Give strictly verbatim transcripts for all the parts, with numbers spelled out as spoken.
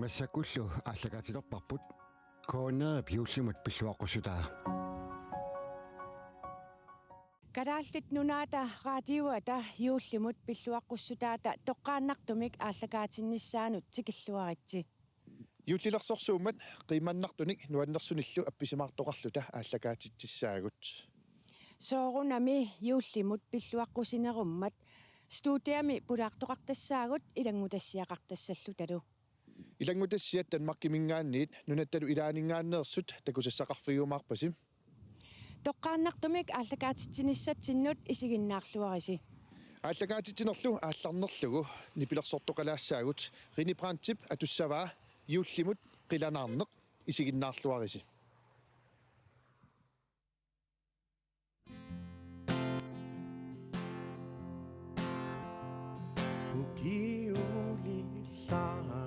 Tassakkullu aallakaatilerparput K N R-ip juullimut pilluaqqussutaa. Kalaallit Nunaata Radioata juullimut pilluaqqussutaata toqqaannartumik aallakaatinnissaanut tikilluaritsi. Juullilersorsuummat qiimannartunik nuannersunillu appisimaartoqarluta aallakaatitsissaagut. Soorunami juullimut pilluaqqusinerummat studiami pulaartoqartassaagut ilanngutassiaqartassallutalu. Ilanngutassiat Danmarkiminngaanniit nunattalu ilaaninngaanneersut takusassaqarfigiumaarpasi. Toqqaannartumik aallakaatitsinissatsinnut isiginnaarluarisi. Aallakaatitsinerlu aallarnerlugu nipilersortoqalaassaagut. René Brandtip atussavaa Juullimut qilanaarneq isiginnaarluarisi. Ukiulillaanga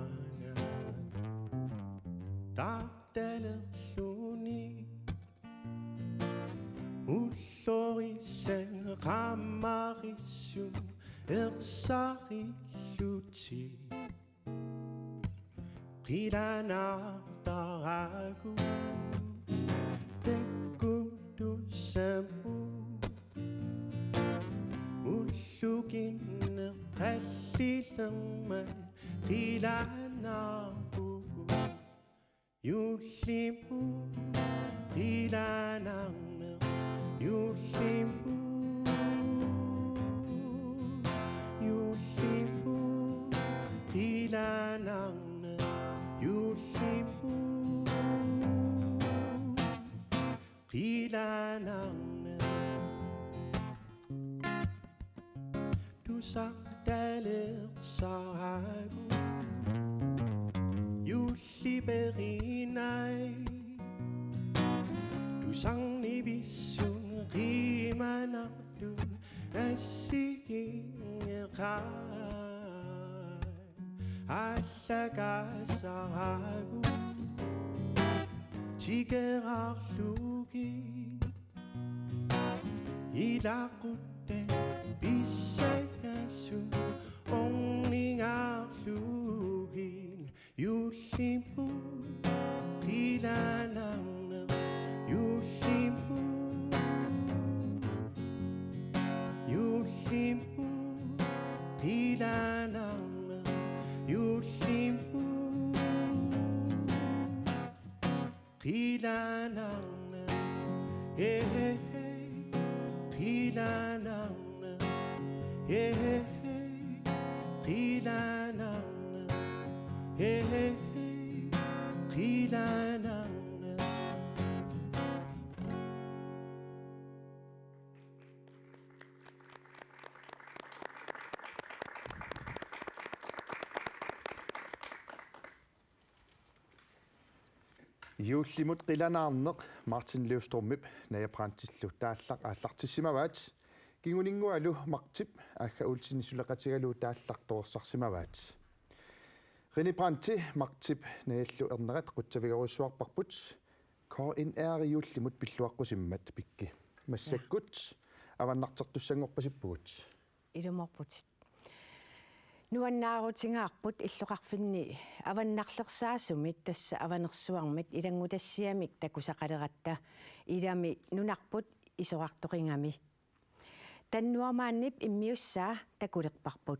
tartalerluni ullorissaq qaammarissumik ersarillutik. Qilanaartaragu takkutussamut ullukinneq qallilermat qilanaarpugut. Juullimut qilanaarneq, juullimut, juullimut qilanaarneq, juullimut qilanaarneq. Tusartalersaragu juullip erinai. Tusarnivissunik qiimanartunik assigiinngeqaaq. Aallakaasaragu tikeraarlugit. Ilaquttap pissangasunik orningaarlugit. Juullimut qilanaarneq, juullimut, juullimut qilanaarneq, juullimut qilanaarneq, hey, hey, hey, qilanaarneq, hey, hey, hey, qilanaarneq, hey, hey, hey, qilanaarneq. Juullimut qilanaarneq Martin Løvstrømip Naja Brandtillu taallaq aallartissimavaat. Kinguninngualu Martip Aagga Olsenip suleqatigalugu taallaq torersarsimavaat. René Brandti Martip Najallu ernerat qutsavigorujussuarparput. K N R juullimut pilluaqqusimmat pikki. Massakkut avannartertussanngorpasippugut. Ilumoorputit. Nuannaarutigaarput illoqarfinni avannarlersaasumit, tassa Avanersuarmit ilanngutassiamik takusaqaleratta ilami nunarput isorartoqigami. Tannuamaannip immiussaa takulerparput.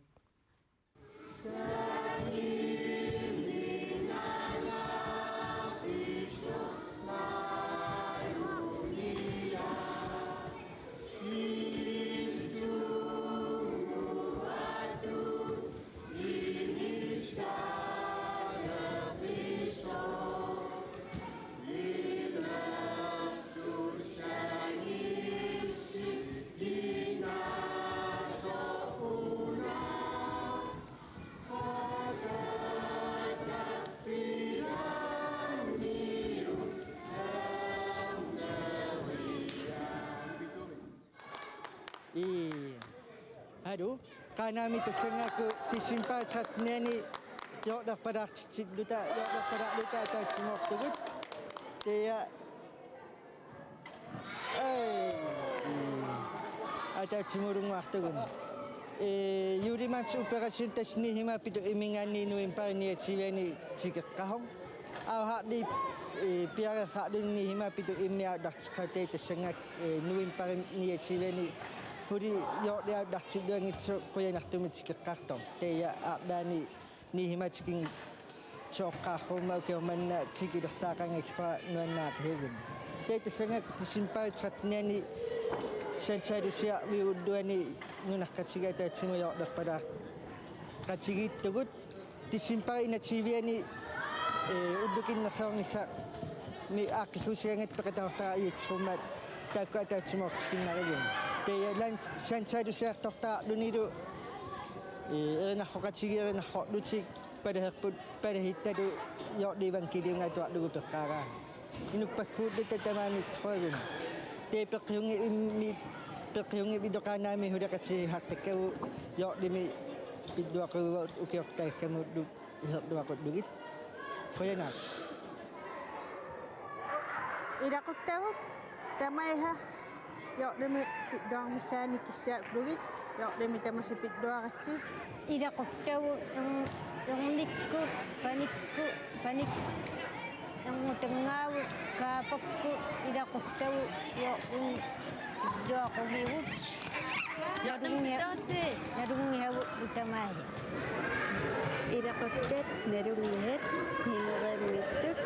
Ii. Hallo. Qaanaami tullungaakku decembarip trettenianni joornarpalaartitsilluta, joornarpalaarluta ataatsimoortugut. Tia. Ei. Ii. Ataatsimoorungaartugut. Ee, juuli Maanna Operation tassa niogtyve-iminngaanniit novembarip niogtyve-ani tikeqqasoq. Aarhaqli, eh, piareerluni niogtyve-imi aamma atorteqqaartoq, tassanngaanniit, eh, novembarip niogtyve-ani Huli Hjortip aamma atortilluanngitsoq qujanartumik tikeqqaartoq. Taava arlaanni niogtyve-mi tikinngitsisoqaqqaarama ukioq manna tikilertaqanngilaq nuannaaqiguni. Taava tassanngaanniit decembarip tretten-ani sansalusiarviup ulluani nunaqqatigiit ataatsimut hjorteqarpalaaqatigiittugut. Decembarip enogtyve-ani, eh, ullukinnerluarnissami aaqqissuussigaangatta peqataartarpara, iatserummat taakku ataatsimut tikinnariguni. Taava lan-, sansalusiartortarlunilu, eh, erinarsoqatigiit erinarsorlutik palaserput, palatsittalu Hjortip evangelium atuarlugu peqqaaraat. Inuppassuulluta tamaani tredive. Taava peqqiunngitsumik, peqqiunngitsumik itoqqaannartumik suleqatigisartakkagut Hjortimi pilluaqquagut ukiortaassamullu iserluaqullugit. Qujanaq. Ilaquttavut tamaasa Hjortimi pilluarnissaannik kissaappugit, Hjortimi tamassi pilluaritsi. Ilaquttavut erng-, ernikkut, panikkut, panik-, erngutanngaagut, kaapakkut, ilaquttavut Hjortimi pilluaqquagut. Hjortimi pilluaritsi. Nalunngisavut tamaasa. Ilaquttat nalunngisat, sinerissamiittut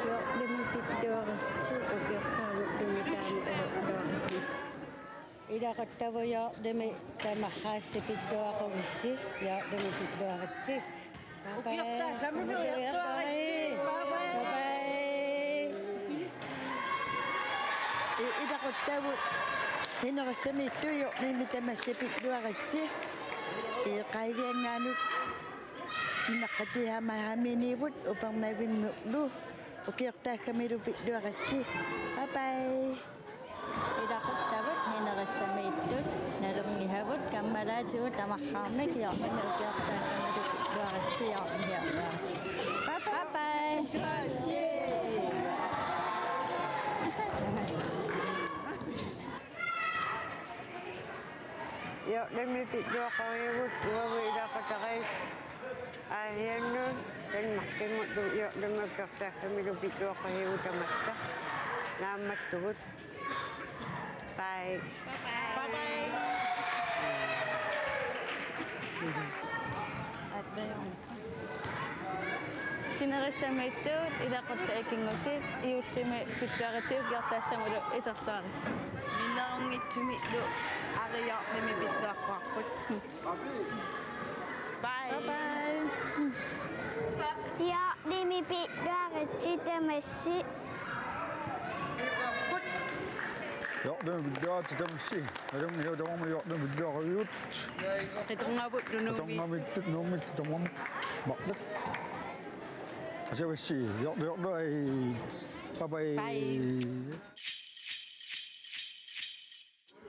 Hjortimi pilluaritsi, ukiortaamut nutaamut iserluaritsi. Ilaquttavut Hjortimi tamarsi pilluaqquagut, Hjortimi pilluaritsi. Bye bye. Ukiortaassamullu iserluaritsi. Bye bye. Bye bye. I-, ilaquttavut sinerissamiittut Hjortimi tamassi pilluaritsi. I-, qaangianngaanniit nunaqqatigiit aamma saamiiniivut Upernavinnullu, ukiortaassamilu pilluaritsi. Bye bye. Ilaquttavut sinerissamiittut nalunngisavut kammalaatigut tamarsiarmik Hjortimi ukiortaassamilu pilluaritsi, Hjortimi pilluaritsi. Bye bye. Bye bye. Hjortimi pilluaqquagut, uagut ilaqutariit Aasiannut Danmarkimut Hjortimi ukiortaassamilu pilluaqquagut tamatta. Naammattugut. Bye. Bye bye. Sinerissamiittut ilaquttat ikinngutit, Hjortimi pilluaritsi, ukiortaassamullu iserluaritsi. Minnerunngitsumillu Ari Hjortimi pilluaqquarput. Bye. Bye bye. Hjortimi pilluaritsi tamassi. Hjortimi pilluaritsi tamassi. Nalunngisavut tamarmik Hjortimi pilluaqquagut. Qitornavut Nuummi. Qitornavut Nuummi, tamarmik. Marluk. Asavassi, Hjortimi, Hjortimi, ai. Bye bye. Bye.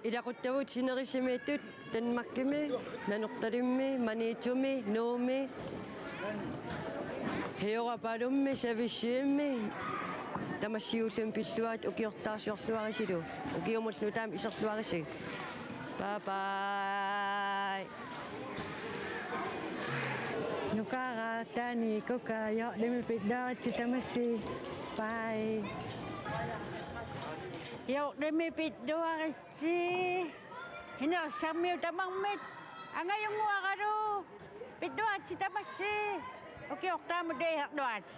Ilaquttavut sinerissamiittut Danmarkimi, Nanortalimmi, Maniitsumi, Nuummi, Heerapalummi, Savissiimmi, tamassi juullimi pilluaritsi, ukiortaarsiorluarisilu, ukiumut nutaamut iserluaritsi. Bye bye. Nukaara, Taani, Kuka, Hjortimi pilluaritsi tamassi. Bye. Hjortimi pilluaritsi. Sinerissamiut tamarmik. Angajunnguaralu. Pilluaritsi tamassi. Ukiortaamut iserluaritsi.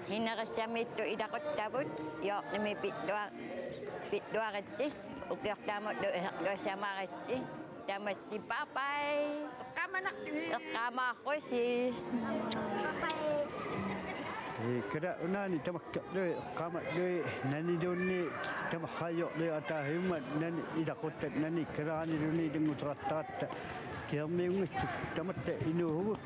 Sinerissamiittut ilaquttavut Hjortimi pillua-, pilluaritsi, ukiortaamullu iserluassamaritsi. Tamassi, bye bye. Eqqaamanartut. Eqqaamaarpusi. Ee, Kalaallit Nunaanni tamakkerlugit, eqqaamallugit, naniluunniit tamarsiarlugit ataasiummat, nani ilaquttat, nani Kalaallit Nunaanni ilannguteqartaratta. Kiormiunngitsut tamatta inuuvugut.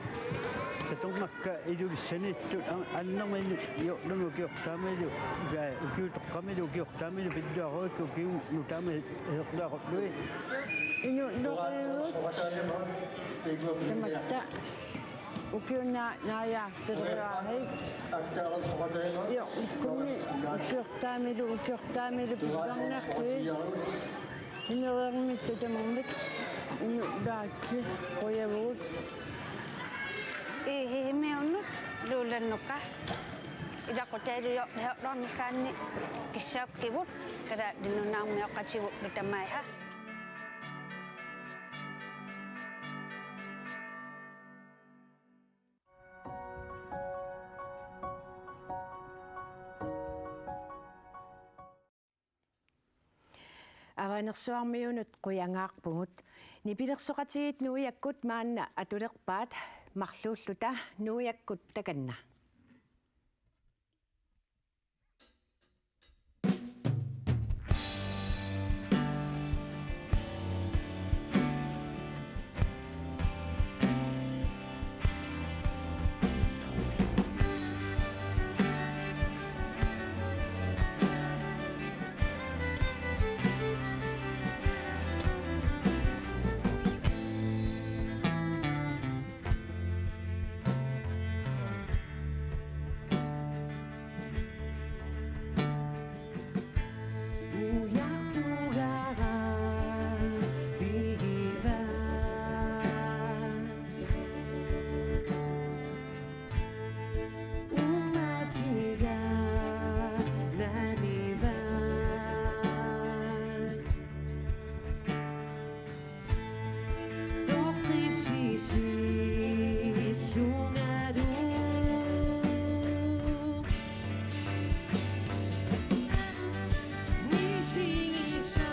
Qitornakka Ilulissaniittut an-, annerminnut Hjortimi ukiortaamilu, uka-, ukiutoqqaamilu, ukiortaamilu pilluaqquagut, ukiumut nutaamut iserluaqquagut. Inuunerugut. Tamatta. Ukiup naa-, naajaartulerluarit. Hjortimi ukiortaamilu, ukiortaamilu pilluarneqquagut. Sinerissamiittut tamarmik. Inuit ataatsit qujavugut. Ii, himiunut luulannuka. Ilaqutaalujoorniarniaanni kissaappugut Kalaallit Nunaannguaqatigut tamaasa. Avanersuarmiunut qujangaarpugut. Nipilersoqatigiit Nuiakkut maanna atulerpaat, marluulluta Nuiakkut takanna. Ujartugaara pigivaat. Uumatiga nanivaat. Toqqissisillugalugu. Misigisaq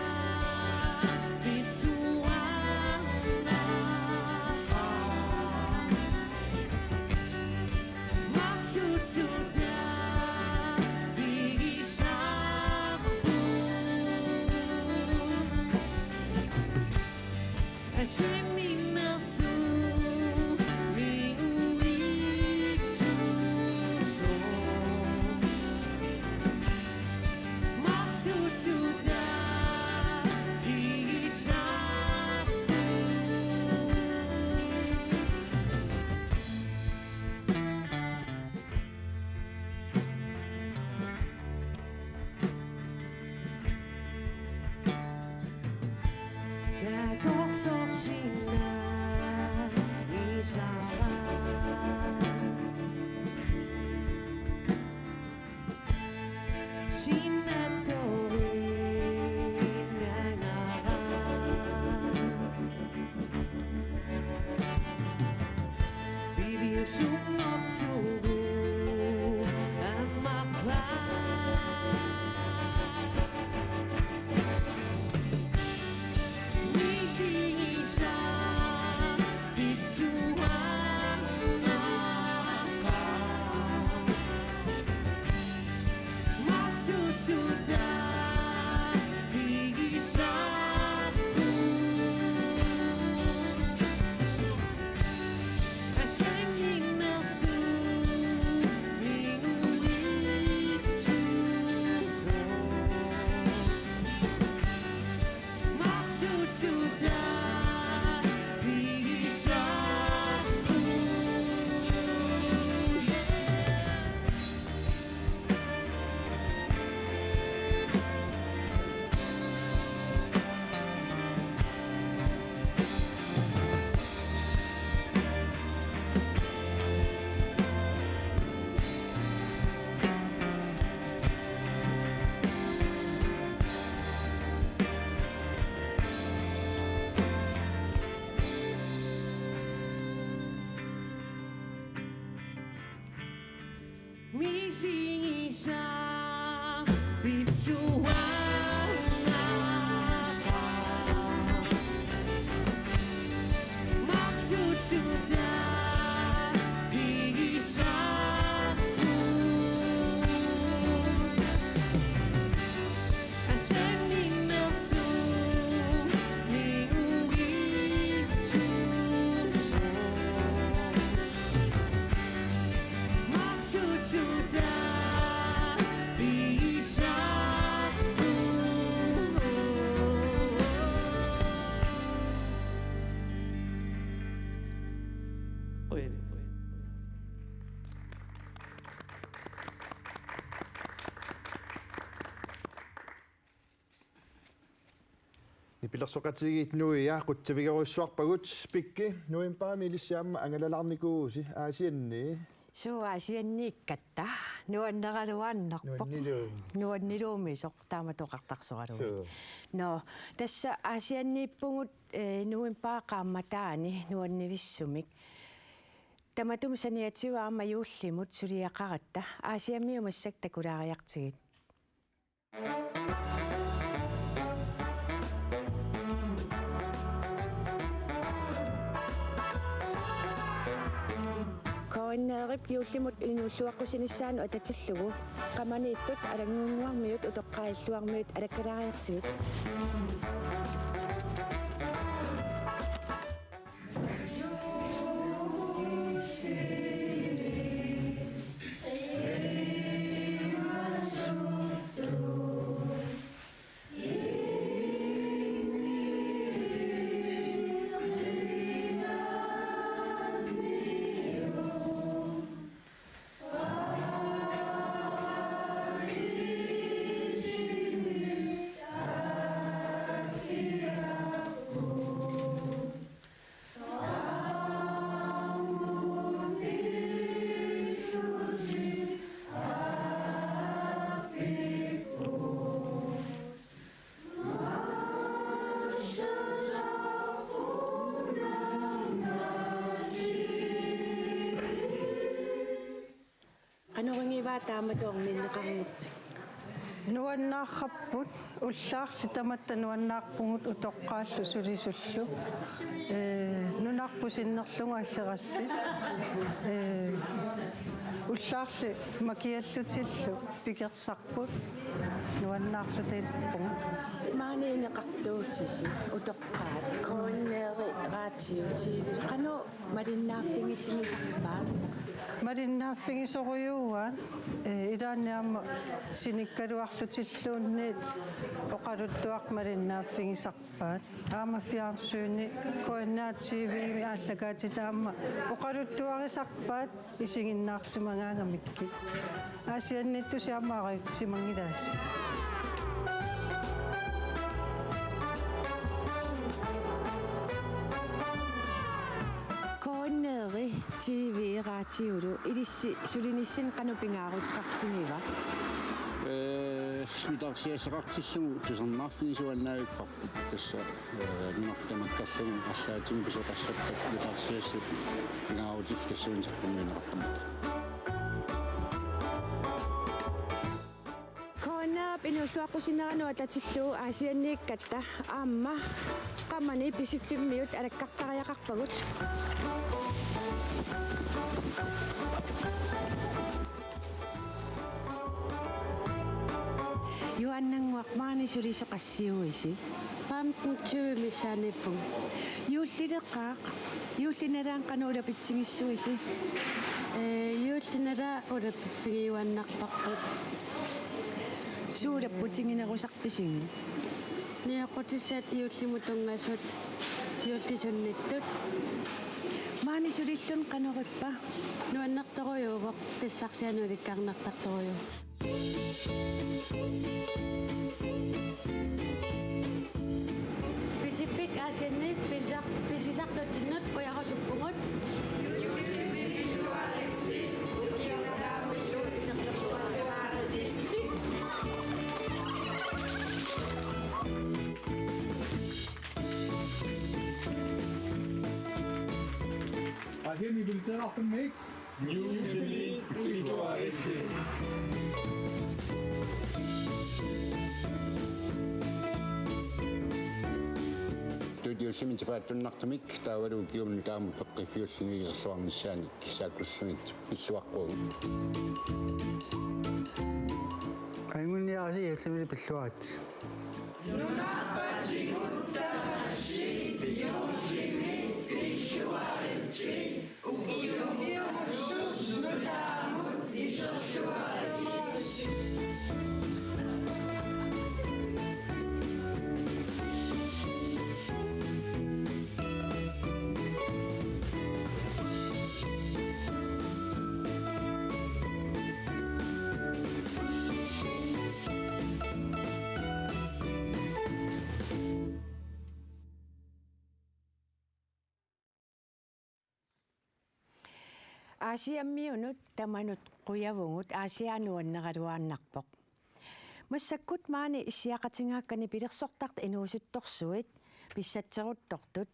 pissuarnaqaaq. Maqsuussutaa pigisarput. Asanninnersuummik uiguitsuusoq. Maqsuussutaa pigisarput. Takorloorsinnaagisara. Sinnattoorinnagara. Piviusunngorlugu ammarpaat. Misigisaq pissuarnaqaaq. Maqsuussutaa pigisarput. Asanninnersuummik uiguitsuusoq. Misigisaq pissuarnaqaaq. Maqsuussutaa pigisarput. Asanninnersuummik uiguitsuusoq. Maqsuussutaa pigisarput. Qujan. Nipilersoqatigiit nuia qutsavigerujussuarpagut. Pikki, novembarimi ilissi aamma angalalaarnikuuvusi Aasianni. Suu, Aasianniikkatta. Nuanneraluaannarpoq. Nuanniluumi. Nuanniluumisoq taamatut oqartarsoralugu. Suu. Nå, tassa Aasianniippugut, eh, novembarip qaammataani nuannivissumik. Tamatuma saniatigut aamma juullimut suliaqaratta. Aasiammiut massakkut takulaariartigit. KNR-ip juullimut inuulluaqqusinissaanut atatillugu qamaniittut Alanngunnguarmiut Utoqqaalilluarmiut alakkalaariartigit. Qanoq igivaa taamatut orninneqarnertik? Nuannaarparput, ullaarli tamatta nuannaarpugut utoqqaallu sulisullu. Ee, nunarput sinnerlugu aggerassi. Ee, ullaarli makiallutillu pikersarput. Nuannaarlutaatsippugut. Maani ineqartuutisi utoqqaat, KNR-i, radio, T V, qanoq malinnaaffigitingisarpaat? Malinnaaffigisorujuuaat, ee, ilaanni aamma sinikkaluarlutilluunniit oqaluttuaq malinnaaffigisarpaat. Aamma fjernsyni, KNR T V-mi aallakaatitaat aamma oqaluttuarisarpaat isiginnaarsimagaangamikkit. Aasianniittusi aamma arajutsisimanngilaassi. KNR-i, T V, radiolu ilissi sulinissinni qanoq pingaaruteqartigiva? Ee, nutaarsiassaqartillugu tusarnaarfigisuaannavipparput tassa, ee, nunarput tamakkerlugu arlaatigut pisoqassappat nutaarsiassat pingaarutillugu tassuuna saqqummiunneqartarmata. KNR-ip inuulluaqqusineranut atatillugu Aasianniikkatta aamma qamani Pisiffimmiut alakkartariaqarpagut. Juaannannguaq, maani sulisoq qassiuisi? Femten tyve missaaniippugut. Juullileqaaq, juulli nalaani qanoq ulapitsigissuisi? Ee, juulli nalaani ulapiffigiuaannarparput. Suut ulapputiginerusarpisigit? Nioqqutissat juullimut tunngasut, juulli sunnittut. Maani sulilluni qanoq ippa? Nuannertorujuuvoq, pissarsianut ilikkarnartartorujuuvoq. Pisiffik Aasianniit pisisar-, pisisartutsinnut qujarusuppugut. Aasianniit pissartutsinnut. Juullimi pilluaritsi. Tuut juullimi tipaattunnartumik taavalu ukiumut nutaamut peqqiffiulluni iserluarnissaanik saakkullugit pilluaqquagut. Anguniarsi juullimi pilluaritsi. Nunarpatigut tamassi juullimi pilluaritsi. Aasiammiunut tamanut qujavugut, Aasiaat nuanneraluaannarpoq. Massakkut maani issiaqatigaakka nipilersortartut inuusuttorsuit pissatseruttortut.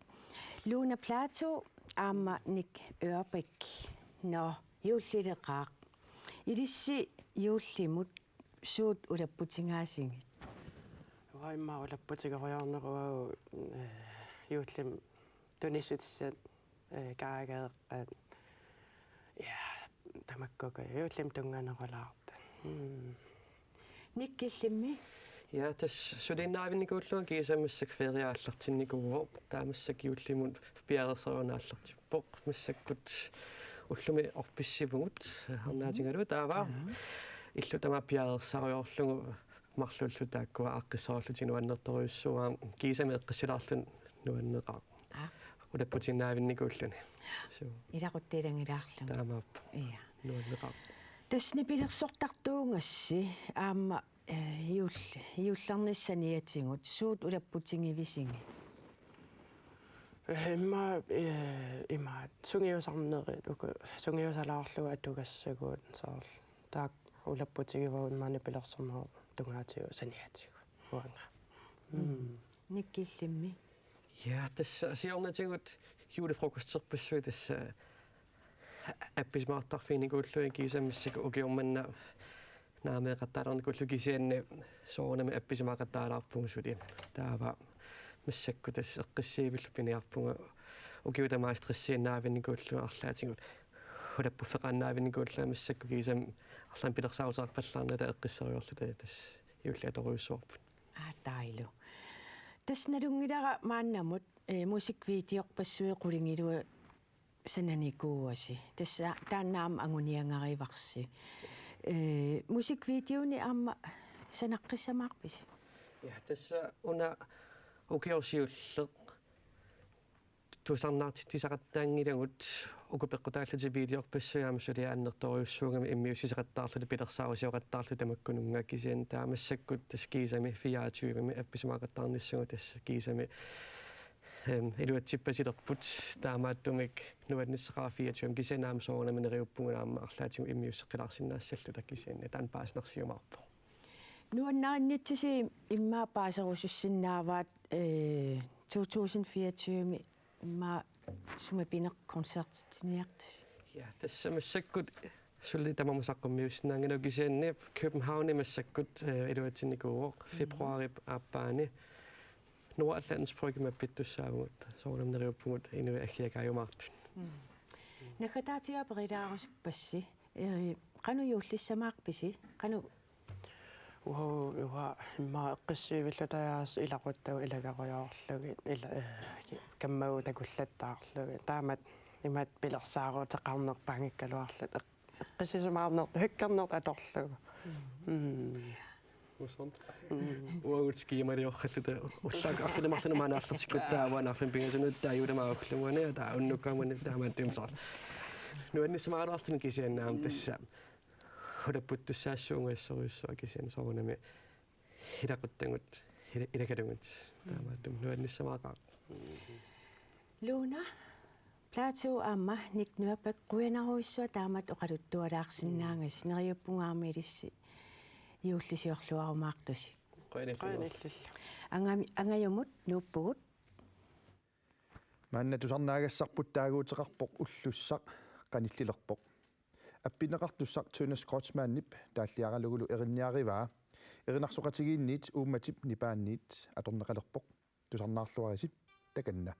Luna Platou aamma Nick Ørbæk. Nå, juullileqaaq. Ilissi juullimut suut ulapputigaassigit? Uanga immaqa ulapputigerujoorneruagut, eh, juullimi tunissutissat, eh, kaageeqqat, ja, tamakkukku juullimi tunnganerulaartut. Mm. Nick, illimmi? Ja, tassa suliinnaavinnikuullunga kiisami massakkut ferie aallartinnikuuvoq. Taava massakkut juullimut piareersarivara aallartippoq. Massakkut ullumi orpissivugut, eh, arnaatigalugu taava. Jaa. Illup tamaat piareersarujoorlugu marluulluta taakkua aaqqissorlutik nuannertorujussuuaat, kiisami eqqissilaarluni nuanneqaaq. Aa. Ulapputiinnaavinnikuulluni. Suu. Ilaquttiilanngilaallugu. Taamaappoq. Ja. Nuanneqaaq. Tassa nipilersortartuugassi aamma, eh, juul-, juullernissaniatigut suut ulapputigivisigit? Eh, immaqa, eh, imaat sungiusarnerit, uku sungiusalaarlugu atugassagut soorlu. Taakku ulapputigivagut immaqa nipilersornerup tungaatigut saniatigut uanga. Mm. Mm. Nick, illimmi? Ja, tassa siornatigut julefrokosterpassuit tassa appisimaartarfiginikuullugit kiisami massakkut ukioq manna naameeqattaalernikuullugu kisianni soorunami appisimaaqattaalaarpugut suli. Taava massakkut tassa eqqissivilluta piniarpugut ukiut tamaasa stressiinnaavinnikuullunga arlaatigut. Ulappuffeqaannaavinnikuullunga massakkut kiisami arlaannik pilersaaruteqarpallaarnata eqqissarujoorluta tassa juulli atorujussuarput. Aatsaat. Tassa nalunngilara maannamut, eh, musikvideorpassuit qulingiluat sananikuuasi. Tassa taanna aamma anguniagarivarsi. Eh, musikvideoni aamma sanaqqissamaarpisi? Ja, tassa una ukioq siulleq tusarnaartitsisaqattaanngilagut, uku peqqutaallutik videorpassuit aamma suli annertoorujussuugamik immiussisaqattaarlutik pilersaarusioqattaarlutik tamakkununnga, kisianni taava massakkut tassa kiisami fireogtyvemi appisimaaqattaarnissagut tassa kiisami, ehm, iluatsippasilerput, taamaattumik nuannissaqaaq fireogtyvemi kisianni aamma soorunami neriuppugut aamma arlaatigut immiusseqqilaarsinnaassalluta kisianni taanna paasinarsiumaarpoq. Nuannarinnitsisi immaqa paaserusussinnaavaat, eh, to tusind fireogtyvemi immaqa sumi pineq koncertitsiniartusi? Ja, tassa massakkut suli tamarmik saqqummiussinnaanngilagut kisianni Københavni massakkut, eh, iluatsinnikuuvoq. Mhm. Februaarip aappaani Nordatlantens Brygge mappittussaavugut, soorunami neriuppugut inuit aggiakaajumaartut. Mm. Naggataatiga perilaarusuppassi, eh, qanoq juullissamaarpisi, qanoq? Uanga, uanga immaqa eqqissivilluta tassa ilaquttagut ilagarujoorlugit, ila-, eh, ki-, kammagut takullattaarlugit. Taamatut imatut pilersaaruteqarnerpaanngikkaluarluta eq-, eqqissisimaarnertut, hyggernertut atorlugu. Mm. Mm. Usoq. Mm. Uagut skemaliorluta ullaakkut arfineq-marlunut maani aallartikkuttaaq, uani arfineq-pingasunut taava juullimi ullumi uani taava unnukkut uani taamaattumik soorlu. Nuannissimagaluarluni kisianni aamma tassa ulapputtussaassuunga assorujussuaq kisianni soorunami ilaquttagut, ila-, ilagalugut. Mm. Taamaattumik nuannissamaaqaaq. Luna Platou aamma Nick Nørbæk, qujanarujussuaq taamatut oqaluttualaarsinnaagassi, mm, neriuppunga aamma ilissi juullisiorluarumaartusi. Qujanillu. Qujanillu. Angami-, angajumut nuuppugut. Maanna tusarnaagassarput taaguuteqarpoq Ullussaq qanillilerpoq. Appinneqartussaq Tønnes Kreutzmannip taalliaralugulu erinniarivaa. Erinarsoqatigiinniit uummatip nipaanniit atorneqalerpoq. Tusarnaarluarisi takanna.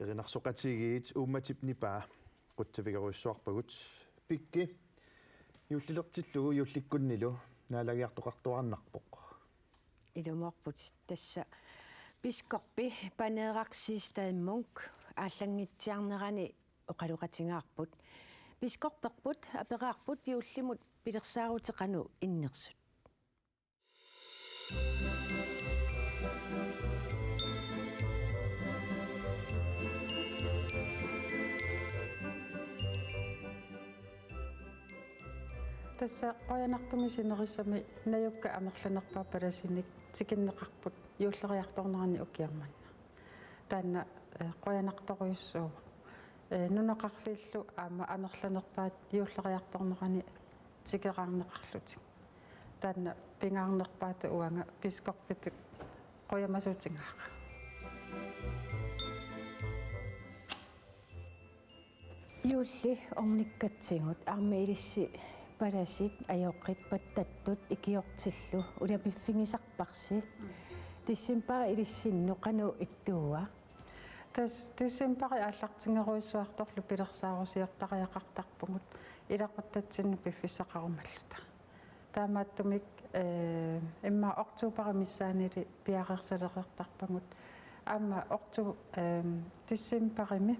Qilanarsoqatigiit uummatip nipaa qutsavigerujussuarpagut. Pikki, juullilertillugu juullikkunnilu naalagiartoqartuarnarpoq. Ilumoorputit. Tassa biskoppi Paneeraq Siegstad Munk aallanngitsiarnerani oqaloqatigaarput. Biskopperput aperaarput juullimut pilersaarutit qanoq innersut. Tassa qujanartumik sinerissami najukkat amerlanerpaat palasinik tikinneqarput juulleriartornerani ukioq manna. Taanna, eh, qujanartorujussuuvoq. Eh, nunaqarfiillu aamma amerlanerpaat juulleriartornerani tikeraarneqarlutik. Taanna pingaarnerpaatut uanga biskoppitut qujamasuutigaara. Juulli ornikkatsigu aamma ilissi palasit, ajoqit, pattattut ikiortillu ulapiffigisarparsi. Decembarip ilissinnut qanoq ittuua? Tassa decembari aallartigerujussuartorlu pilersaarusiortariaqartarpugut ilaquttatsinnut piffissaqarumalluta. Taamaattumik, eh, immaqa oktoberip missaanili piareersalereertarpagut. Aamma okto-, ehm, decembarimi,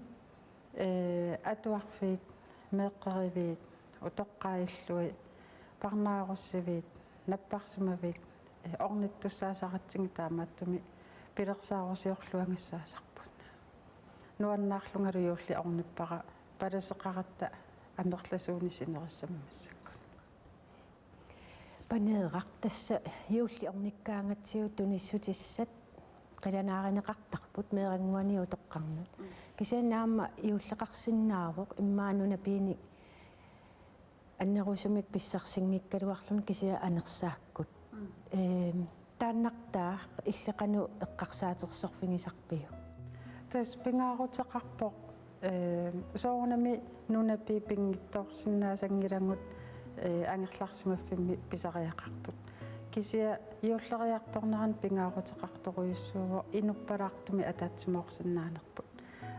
eh, atuarfiit, meeqqeriviit, utoqqaat illui, parnaarussiviit, napparsimaviit, eh, ornittussaasaratsigit taamaattumik pilersaarusiorluagassaasarput. Nuannaarlungalu juulli ornippara palaseqaratta amerlasuunik sinerissami massakkut. Paneeraq, tassa juulli ornikkaangatsigu tunissutissat qilanaarineqartarput meerannguaniit utoqqarnut. Mm. Kisianni aamma juulleqarsinnaavoq immaqa nunapiinik annerusumik pissarsinngikkaluarluni kisianni anersaakkut. Mm. Ehm, taannartaa illit qanoq eqqarsaatersorfigisarpiuk? Tassa pingaaruteqarpoq, ehm, soorunami nunapii pinngitsoorsinnaasanngilaagut, eh, angerlarsimaffimmi pisariaqartut. Kisianni juulleriartornerani pingaaruteqartorujussuuvoq inuppalaartumik ataatsimoorsinnaanerput.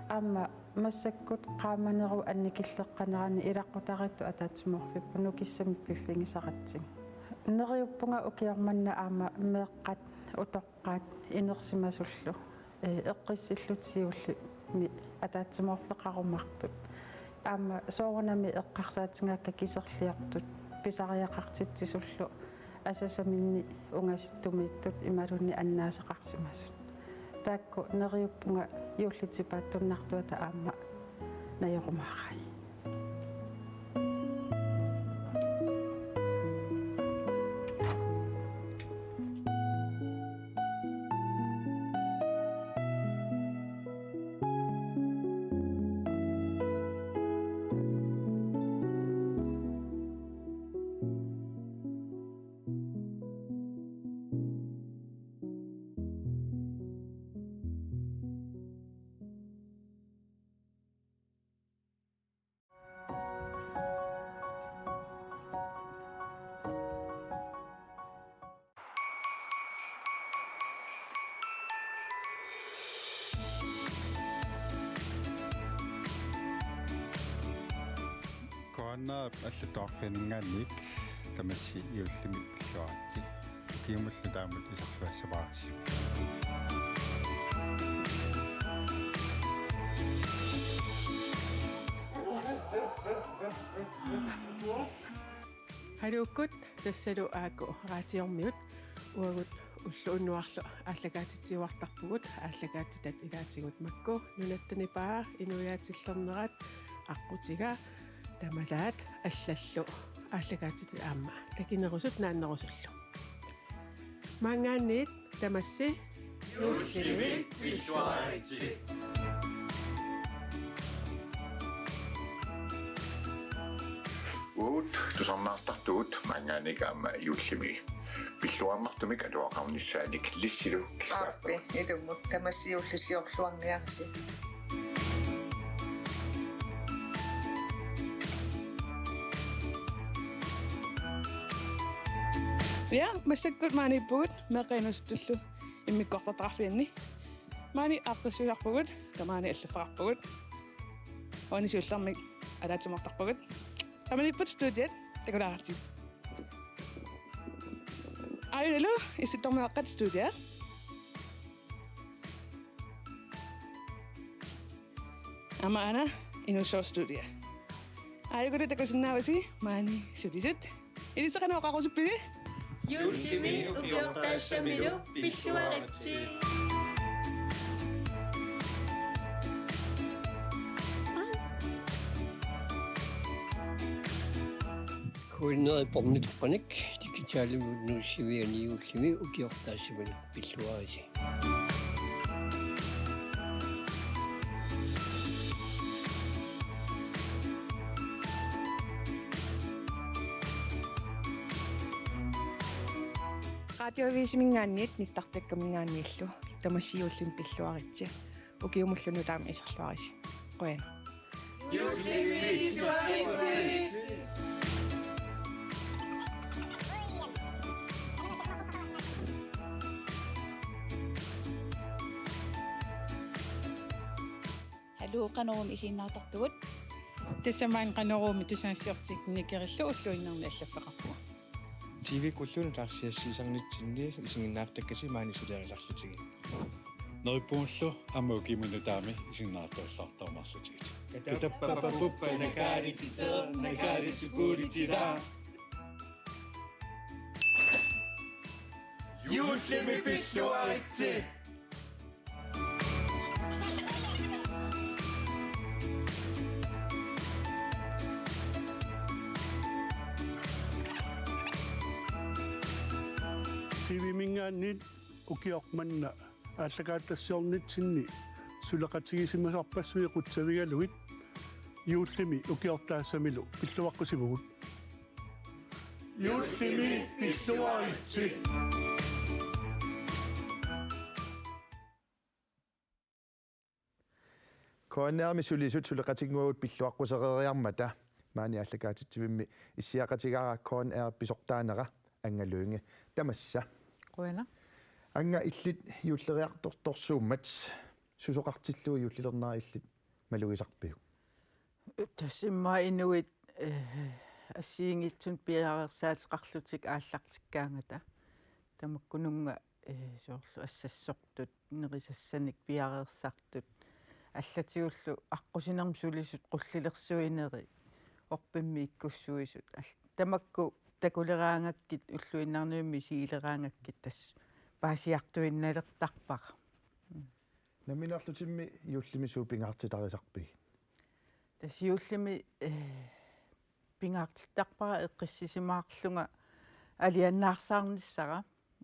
Aamma massakkut qaamanerup annikilleqqanerani ilaqutariittut ataatsimoorfipput nukissamik piffigisaratsigu. Neriuppunga ukioq manna aamma meeqqat utoqqaat inersimasullu, eh, eqqissillutik juullimi ataatsimoorfeqarumaartut. Aamma soorunami eqqarsaatigaakka kiserliortut pisariaqartitsisullu asasaminni ungasittumiittut imaluunniit annaasaqarsimasut. Taakku neriuppunga juullit tipaattunnartuata aamma najorumaaraat. Koranna allatut oqarfianninngaanniit tamassi juullimi pilluaritsi. Ukiumullu taamatut iserluassavaarsi. Haluukkut, tassalu Aaku Raatiormiut. Uagut ulloq unnuarlu aallakaatitsiuartarpugut, aallakaatitat ilaatigut makku: Nunatta Nipaa, Inuiaatillernerat, Aqqutiga, Tamalaat allallu aallakaatitat aamma takinerusut naannerusullu. Maanngaanniit tamassi juullimi pilluaritsi. Uagut tusarnaartartugut maanngaanniit aamma juullimi pilluarnartumik atuaqarnissaanik Lissilu kissaappa. Aappi, ilumut tamassi juulli siorluarniarisi. Ja, massakkut maaniippugut meeqqat inuusuttullu immikkoortortaqarfianni. Maani aaqqissuisarpugut, tamaani allaffeqarpugut. Uani siullermik ataatsimoortarpugut. Taamaniipput studiat takulaartigit. Aajunilu Issittormiuaqqat studia. Aamma Aana Inuussuaq studia. Aajukulu takusinnaavusi maani sulisut. Ilissi qanoq oqarusuppisi? Juullimi ukiortaassamilu pilluaritsi. Kuineri pornitoqqanik digitalimut nuussiviani juullimi ukiortaassamilu pilluaritsi. Radioavisiminngaanniit nittartakkaminngaanniillu tamassi juullimi pilluaritsi. Ukiumullu nutaamik iserluarisi. Qujanaq. Juullimi pilluaritsi. Hallo, Qanorumi isiginnaartartugut? Tassa maani Qanorumi tusagassiortik Nikerillu ulluinnarni allaffeqarpugut. T V-kkullu nutaarsiassiisarnitsinni isiginnaartakkasi maani suliarisarlutigit. Neriuppungalu aamma ukiumi nutaami isiginnaartorluartarumaarlutigit. Katappapapuppa nakaalititera nakaalitipulitila. Juullimi pilluaritsi. T V-minngaanniit ukioq manna aallakaatitassiornitsinni suleqatigisimasarpassuit qutsavigalugit juullimi ukiortaassamilu pilluaqqusivugut. Juullimi pilluaritsi. K N R-imi sulisut suleqatinnguagut pilluaqqusereeriarmata maani aallakaatitsivimmi issiaqatigaara K N R pisortaanera Anga Lynge. Tamassa. Qujanaq. Anga, illit juulleriartortorsuummat susoqartillugu juullilernera illit malugisarpiuk? Tassa immaqa inuit, eh, assigiinngitsunik piareersaateqarlutik aallartikkaangata. Tamakkununnga, eh, soorlu assassortut, nerisassanik piareersartut. Allatigullu aqqusinermi sulisut qullilersuineri, orpimmi ikkussuisut. Al-, tamakku takuleraangakkit, ulluinnarnivimmi isigileraangakkit tassa paasiartuinnalertarpara. Mm. Nammineerlutimmi juullimi suut pingaartitarisarpigit? Tassa juullimi, eh, pingaartittarpara eqqissisimaarlunga alianaarsaarnissara,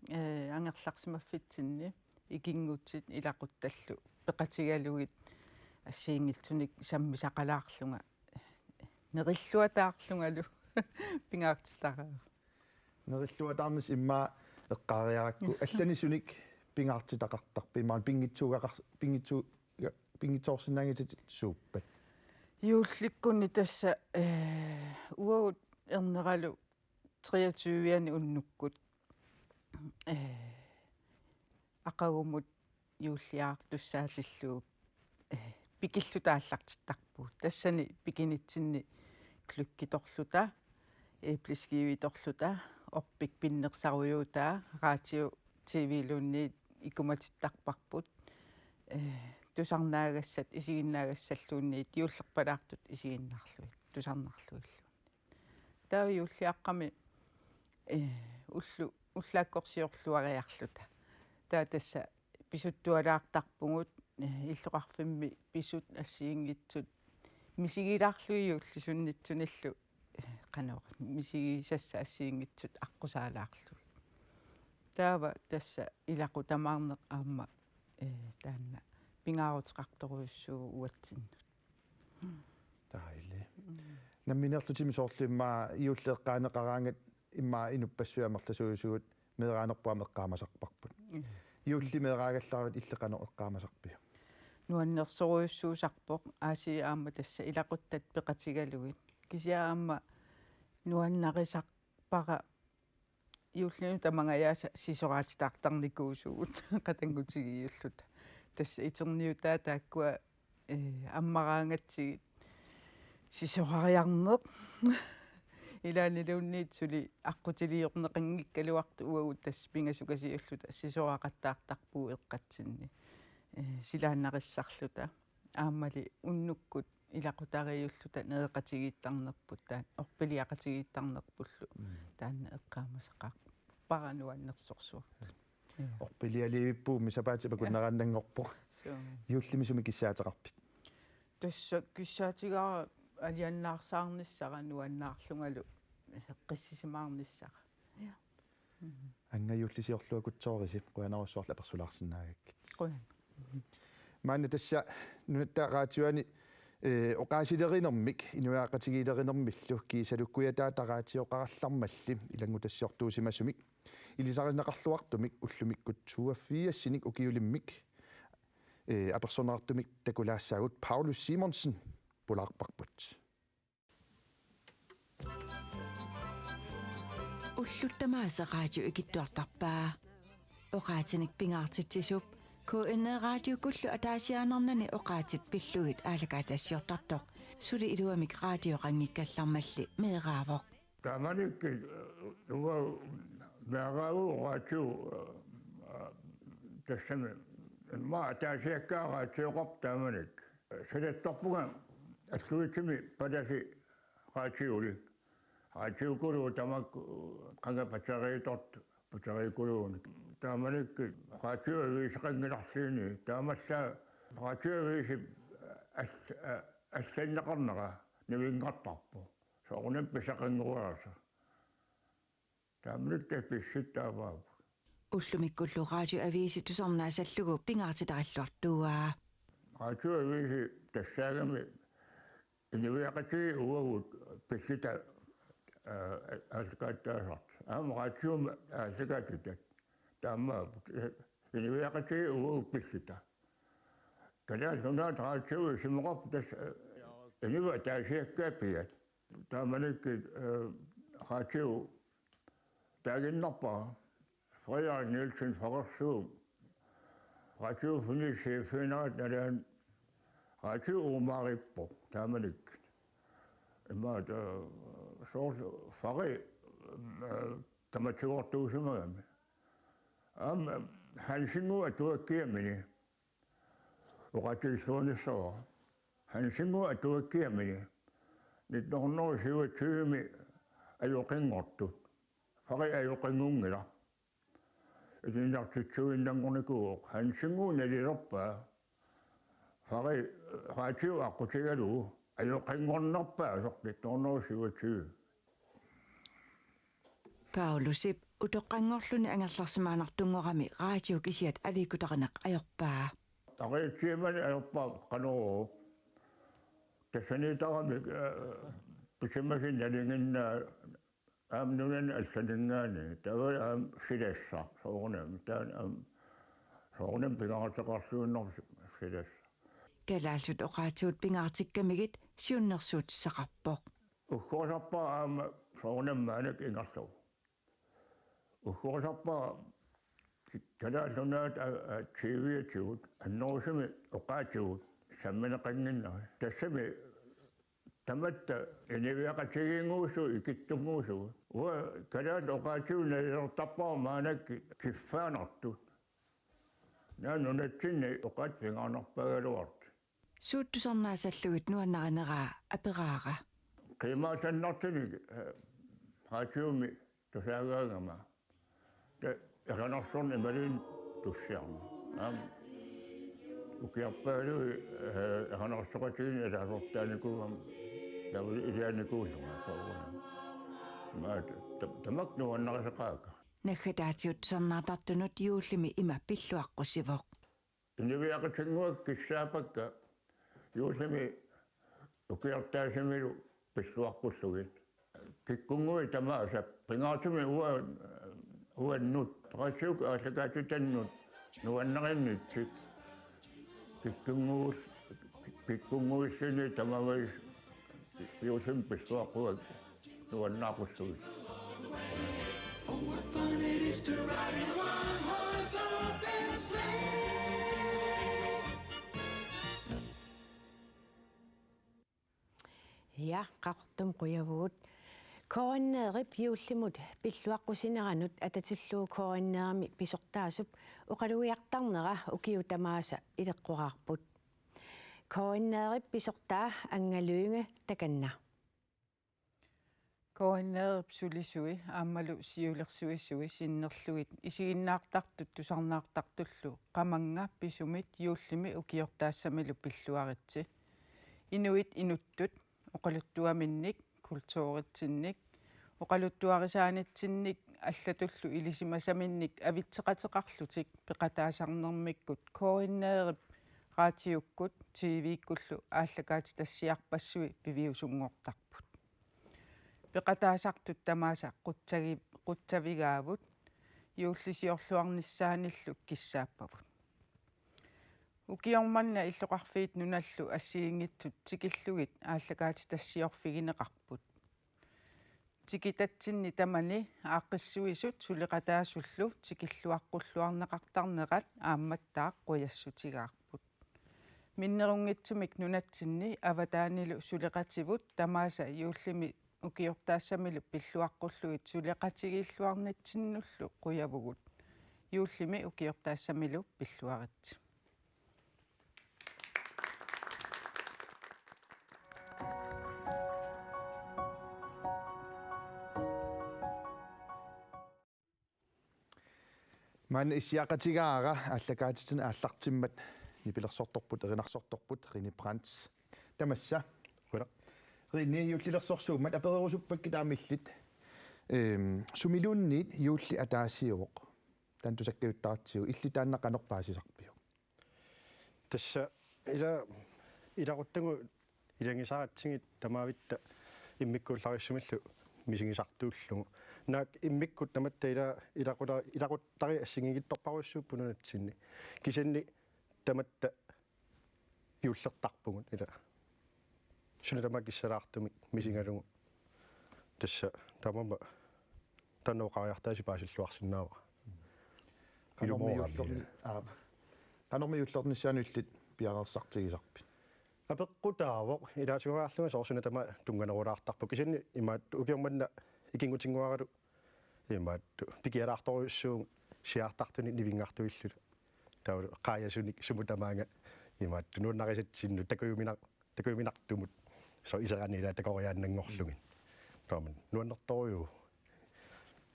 eh, angerlarsimaffitsinni ikinngutit ilaquttallu peqatigalugit assigiinngitsunik sammisaqalaarlunga nerilluataarlungalu pingaartitaraara. Nerilluataarnissaq immaqa eqqaariarakku. Allanik sunik pingaartitaqartarpit? Immaqa pinngitsuugaqar-, pinngitsu-, pinngitsoorsinnaanngisatit suuppat? Juullikkunni tassa, eh, uagut erneralu treogtyve-ani unnukkut, eh, aqagumut juulliartussaatillugu, eh, pikilluta aallartittarpugut. Tassani pikinitsinni gløggitorluta, æbleskivitorluta, orpik pinnersarujuutaa, radio, T V-luunniit ikumatittarparput. Eh, tusarnaagassat isiginnaagassalluunniit juullerpalaartut isiginnaarlugit, tusarnaarlugilluunniit. Taava juulliaqqami, eh, ullu-, ullaakkorsiorluariarluta. Taava tassa pisuttualaartarpugut, eh, illoqarfimmi pisut assigiinngitsut misigilaarlugit juullisunnitsunillu, eh, qanoq misigisassat assigiinngitsut aqqusaalaarlugit. Taava tassa ilaqutamaarneq aamma, eh, taanna pingaaruteqartorujussuuvoq uatsinnut. Dejligt. Mm. Nammineerlutimi soorlu immaqa juulli eqqaaneqaraangat immaqa inuppassuit amerlasuusugut meeraanerput aamma eqqaamasarparput. Mm. Juulli meeraagallaravit illit qanoq eqqaamasarpiuk? Nuannersorujussuusarpoq, aasiit aamma tassa ilaquttat peqatigalugit. Kisianni aamma nuannarisarpara juullinut tamangajaasa sisoraatitaartarnikuusugut qatanngutigiilluta. tassa iterniutaat taakkua, eh, ammaraangatsigit sisorariarneq. Ilaanniluunniit suli aqqutiliorneqanngikkaluartoq uagut tassa pingasukasiulluta sisoraqattaartarpugut eqqatsinni. Eh, silaannarissarluta. Aammali unnukkut ilaqutariiulluta nereqatigiittarnerput taanna orpiliaqatigiittarnerpullu. Mm. Taanna eqqaamasaqarpara nuannersorsuartut. Joo. Orpilialiivippuummi sapaatip akunneranngorpoq. Suu. Juullimi sumi kissaateqarpit? Tassa kissaatigaara alianaarsaarnissara nuannaarlungalu eqqissisimaarnissara. Joo. Mhm. Annga juullisiorluakutsoorisi, qujanarsuaq apersulaarsinnaagakkit. Qujan. Maanna tassa Nunatta Radioani, eh, oqaasilerinermik, inuiaqatigiilerinermillu kiisalu Kujataata raatioqarallarmalli ilanngutassiortuusimasumik ilisarineqarluartumik ullumikkut toogfirsinik ukiulimmik, eh, apersorneqartumik takulaassaagut Paulus Simonsen pulaarparput. Ullut tamaasa radio ikittuartarpaa. Oqaatinik pingaartitsisup K N R Radiukkullu ataasiaannarnani oqaatsit pillugit aallakaatitassiortartoq suli iluamik radioqanngikkallarmalli meeraavoq. Taamanikkut, eh, uanga meeraavoq radio, eh, tassami immaqa ataasiakkaat radioqarpoq taamanikkut. Salattorpunga Alluitsup palasi radiulik. Radiukuluuvoq tamakku qanga batteriitortut, batteriikuluunik. Taamanikkut radioaviseqanngilarluunniit. Taamaallaat radioavisip all-, a-, allanneqarnera nivinngartarpoq. Soorunami pisaqanngoraasa. Taamanikkut tassa pissutsit taamaapput. Ullumikkullu radioavisi tusarnaasallugu pingaartitarilluartuuaa. Radioavisi tassaagami inuiaqatigiit uagut pilluta, aa, aallakaatitaasartut. Aamma radiomi aallakaatitat. Taamaapput. Inuiaqatigiit uagut pilluta. Kalaallit Nunaata Radio isumaqarpoq tassa, aa, inuit ataasiakkaat pigaat. Taamanikkut, eh, radio taaginnarpara Frederik Nielsen Fagerstrup. Radio Fynimi cheffiunerat nalaani radio uumaarippoq taamanikkut. Immaqa, eh, soorlu fari, eh, tamatigoortuusimagami. Aamma Hansenip atuakkiamini oqaatigilluarnissavara. Hansenip atuakkiamini nitten hundrede syvogtyve-mi ajoqinngortut. Fari ajoqinngunngilaq. Ilinniartitsivinnanngornikuuvoq. Hansen nalilerpaa. Fari radio aqqutigalugu ajoqinngornerpaasoq nitten hundrede syvogtyve. Paulusip utoqqanngorluni angerlarsimaannartunngorami radio kisiat aliikkutarineq ajorpaa. Aqiitsimani ajorpaa Qanorooq. Tassaniittarmik, eh, pisimasut nalinginnaa aamma nunani allaninngaanniit. Taava aamma silassaq soorunami. Taanna aamma soorunami pingaartoqarluinnarpoq silassaq. Kalaallisut oqaatsigut pingaartikkamigit siunnersuutissaqarpoq. Uggorusarpara aamma soorunami maannakkut ingerlavoq. Uggorusarpara Kalaallit Nunaata, a, a, T V-atigut, annerusumik oqaatsigut sammineqannginnami. Tassami tamatta inuiaqatigiinnguusugut ikittunnguusugut. Uanga kalaallit oqaatsigut nalilertarpara maannakkut kiffaannartut. Naak nunatsinni oqaatsit pingaarnerpaagaluartut. Suut tusarnaasallugit nuannarineraa aperaara. Qiimmaasannartunik, eh, radiomi tusaagaangama. Taava eqanersorneq imaluunniit tussiarneq. Aamma ukiorpaaluit, eh, eqanersoqatigiinneq ilaasortaanikuugama. Taava ilianikuullunga soorunami. Maat ta-, tamakku nuannarisaqaakka. Naggataatigut tusarnaartartunut juullimi ima pilluaqqusivoq. Inuiaqatinnguakka kissaappakka juullimi ukiortaasimilu pilluaqqullugit. Kikkunnguit tamaasa pingaartumik ua-, uannut, radiukkut aallakaatitannut nuannarinnitsit. Kikkunnguul-, kikkunnguilluunniit tamavai juullimi pilluaqquakka. Nuannaaqqullugit. Oh, what fun it is to ride in a one-horse open sleigh. Ja, Qaqortumi qujavugut. KNR-ip juullimut pilluaqqusineranut atatillugu KNR-imi pisortaasup oqalugiartarnera ukiut tamaasa ileqqoraarput. KNR-ip pisortaa Anga Lynge takanna. KNR-ip sulisui aammalu siulersuisui sinnerlugit isiginnaartartut tusarnaartartullu Qamannga pisumit juullimi ukiortaassamilu pilluaritsi. Inuit inuttut, oqaluttuaminnik, kulturitsinnik, oqaluttuarisaanitsinnik allatullu ilisimasaminnik avitseqateqarlutik peqataasarnermikkut KNR-ip raatiukkut T V-kkullu aallakaatitassiarpassui piviusunngortarput. Peqataasartut tamaasa qutsagi-, qutsavigaavut juullisiorluarnissaanillu kissaappavut. Ukioq manna illoqarfiit nunallu assigiinngitsut tikillugit aallakaatitassiorfigineqarput. Tikitatsinni tamani aaqqissuisut suleqataasullu tikilluaqqulluarneqartarnerat aammattaaq qujassutigaarput. Minnerunngitsumik nunatsinni avataanilu suleqativut tamaasa juullimi ukiortaassamilu pilluaqqullugit suleqatigiilluarnitsinnullu qujavugut. Juullimi ukiortaassamilu pilluaritsi. Maanna issiaqatigaara aallakaatitsineq aallartimmat nipilersortorput, erinarsortorput, René Brandt. Tamassa. Qujanaq. René, juullilersorsuummat apererusuppakkit aamma illit. Ehm, sumiluunniit juulli ataasiuvoq. Taanna tusakkajuttartigu, illit taanna qanoq paasisarpiuk? Tassa ila, ilaquttagut ilagisaratsigit tamaavitta immikkuullarissumillu misigisartuullugu. Naak immikkut tamatta ila, ilaqula-, ilaquttariit assigiinngitsorpassuupput nunatsinni. Kisianni tamatta juullertarpugut ila. Suna tamaat kissalaartumik misigalugu. Tassa taamaammat taanna oqariartaasi paasilluarsinnaavara. Qanormi ilumoorami juullerni-, ila. Aa. Qanormi juullernissaanut illit piareersartigisarpit? Apeqqutaavoq, ilaatigooriarlunga soorlu suna tamaat tunnganerulaartarpoq. Kisianni imaattoq ukioq manna ikinngutinnguaralu imaattoq pikialaartorujussuuvugut siaartartunik nivinngartuilluta. Taavalu qaajasunik sumut tamaanga imaattoq nuannarisatsinnut takujuminaq-, takujuminartumut. Soorlu iserani ila takoriaannanngorlugit. Taamaammat nuannertorujuuvoq.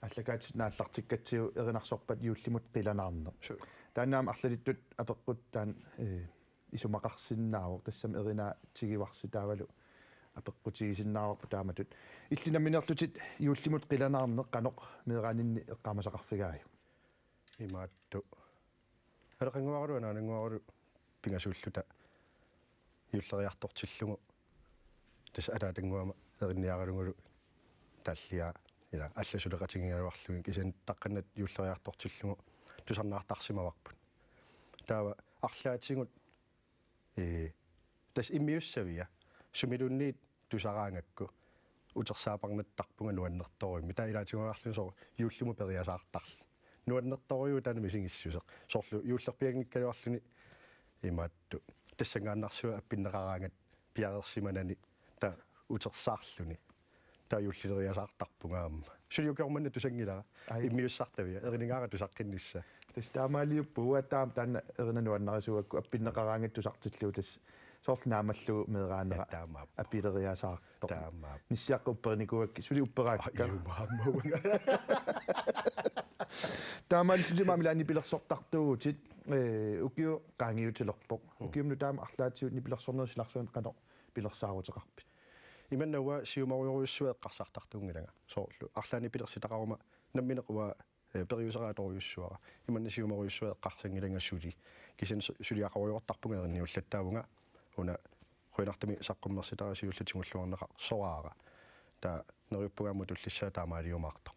Aallakaatitsinni aallartikkatsigu erinarsorpat juullimut qilanaarneq. Suu. Taanna aamma arlalittut apeqqut taanna, eh, isumaqarsinnaavoq, tassami erinaatsigivarsi taavalu apeqqutigisinnaavarput taamatut. Illit nammineerlutit juullimut qilanaarneq qanoq meeraaninni eqqaamasaqarfigaajuk? Imaattoq. Aleqannguaralu anaanannguaralu pingasuulluta juulleriartortillugu. Tassa ataatannguama erinniaralugulu taalliaa ila allat suleqatigigaluarlugit kisianni taqqannat juulleriartortillugu tusarnaartarsimavarput. Taava arlaatigut, ee, tassa immiussavia sumiluunniit tusaraangakku utersaaparnattarpunga nuannertorujummik. Taava ilaatigooriarlunga soorlu juullimut periasaartarluni. Nuannertorujuuvoq taanna misigissuseq. Soorlu juullerpianngikkaluarluni imaattoq. Tassanngaannarsuaq appinneqaraangat piareersimanani taava utersaarluni. Taava juullileriasaartarpunga aamma. Suli ukioq manna tusanngilara. Ai. Immiussartavia. Erinigaara tusaqqinnissaa. Tassa taamaaliuppugut, taama taanna erinaq nuannarisuugakku appinneqaraangat tusartillugu tassa. Soorlu naammallugu meeraanera. Ja, taamaappoq. Appileriasaartoq. Taamaappoq. Nissiaqqat upperinikuuakka, suli upperaakka. Aa, ilumoorpoq. Taamaalillutit aamma ilaanni nipilersortartuuvutit, eh, ukiut qaangiutilerpoq. Mm. Ukiumut taama arlaatigut nipilersornerit silarsuanut qanoq pilersaaruteqarpit? Imanna uanga siumorujorujussuaq eqqarsartartuunngilanga. Soorlu arlaannik pilersitaqaruma nammineq uanga, eh, periuseraa atorujussuara. Imanna siumorujussuaq eqqarsanngilanga suli. Kisianni su-, suliaqarujortarpunga erinniullattaavunga. Una qujanartumik saqqummersitara siulleq tigulluarneqarsoraara. Taava neriuppunga aamma tullissaa taamaaliumaartoq.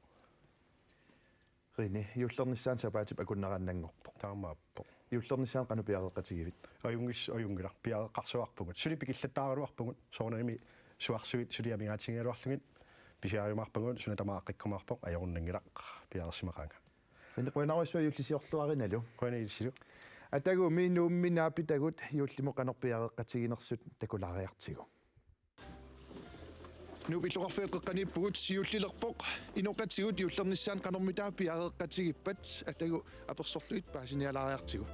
René, juullernissaanut sapaatip akunneraannanngorpoq. Taamaappoq. Juullernissaanut qanoq piareeqqatigivit? Ajunngis-, ajunngilaq, piareeqqarsuarpugut. Suli pikillattaaraluarpugut. Soorunami suarsuit suli amigaatigigaluarlugit. Pisiariumaarpagut, suna tamaat aaqqikkumaarpoq, ajorunanngilaq, piareersimaqaanga. René, qujanarsuaq juullisiorluarinalu. Qujanaq ilissilu. Atagumi Nuummi naapitagut juullimut qanoq piareeqqatiginersut takulaariartigu. Nuup illoqarfiata qeqqaniippugut, juullilerpoq. Inoqatigut juullernissaanut qanormitaava piareeqqatigippat, atagu apersorlugit paasinialaariartigu.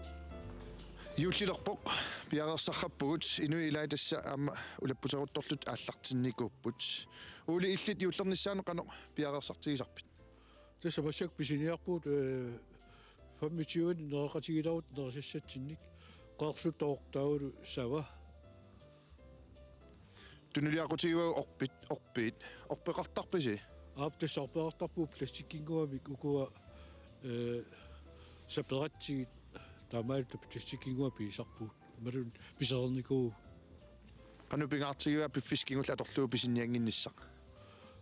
Juullilerpoq, piareersarpugut, inuit ilaat tassa aamma ulapputeruttorlutik aallartinnikuupput. Ole, illit juullernissaanut qanoq piareersartigisarpit? Tassa massakkut pisiniarpugut, eh, femogtyve nereqatigiilaarput nerisassatsinnik, Qeerlutooq taavalu Sava. Tunuliaqutigivavut orpit, orpiit, orpeqartarpisi? Aap, tassa orpeqartarpugut plastikkinnguamik ukua, eh, saperatsigit, taamaalilluta plastikkinnguamik pigisarpugut. Imaluunniit pisereernikuuvugut. Qanoq pingaartigiva piffissaq kingulleq atorlugu pisiniannginnissaq?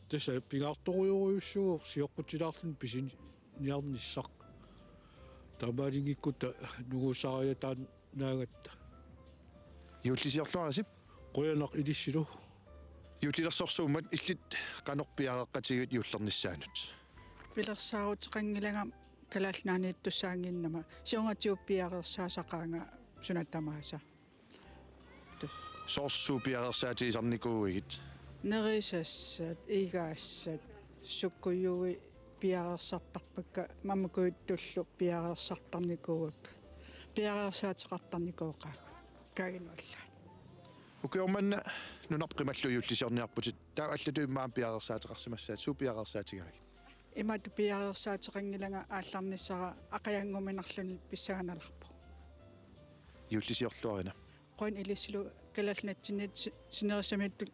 Tassa pingaartorujorujussuuvoq sioqqutilaarluni pisiniarnissaq. Taamaalinngikkuttaaq nungusaariataannaagatta. Juullisiorluarisi. Qujanaq ilissilu. Juullilersorsuummat, illit qanoq piareeqqatigivit juullernissaanut? Pilersaaruteqanngilanga Kalaallit Nunaanniittussaannginnama, siornatigut piareersaasaqaanga suna tamaasa. Tus. Soorlu suut piareersaatigisarnikuuigit? Nerisassat, igassat, sukkujuit piareersartarpakka, mammakujuttullu piareersartarnikuuakka. Piareersaateqartarnikooqaagut. Kaaginuallaat. Ukioq manna nunarput qimallugu juullisiorniarputit, taava allatut immaqa piareersaateqarsimassavat, suut piareersaatigaagit? Imatut piareersaateqanngilanga aallarnissara aqagunnguminarluni pissanganalerpoq. Juullisiorluarina. Qujanaq ilissilu Kalaallit Nunatsinniit si-, sinerissamiittut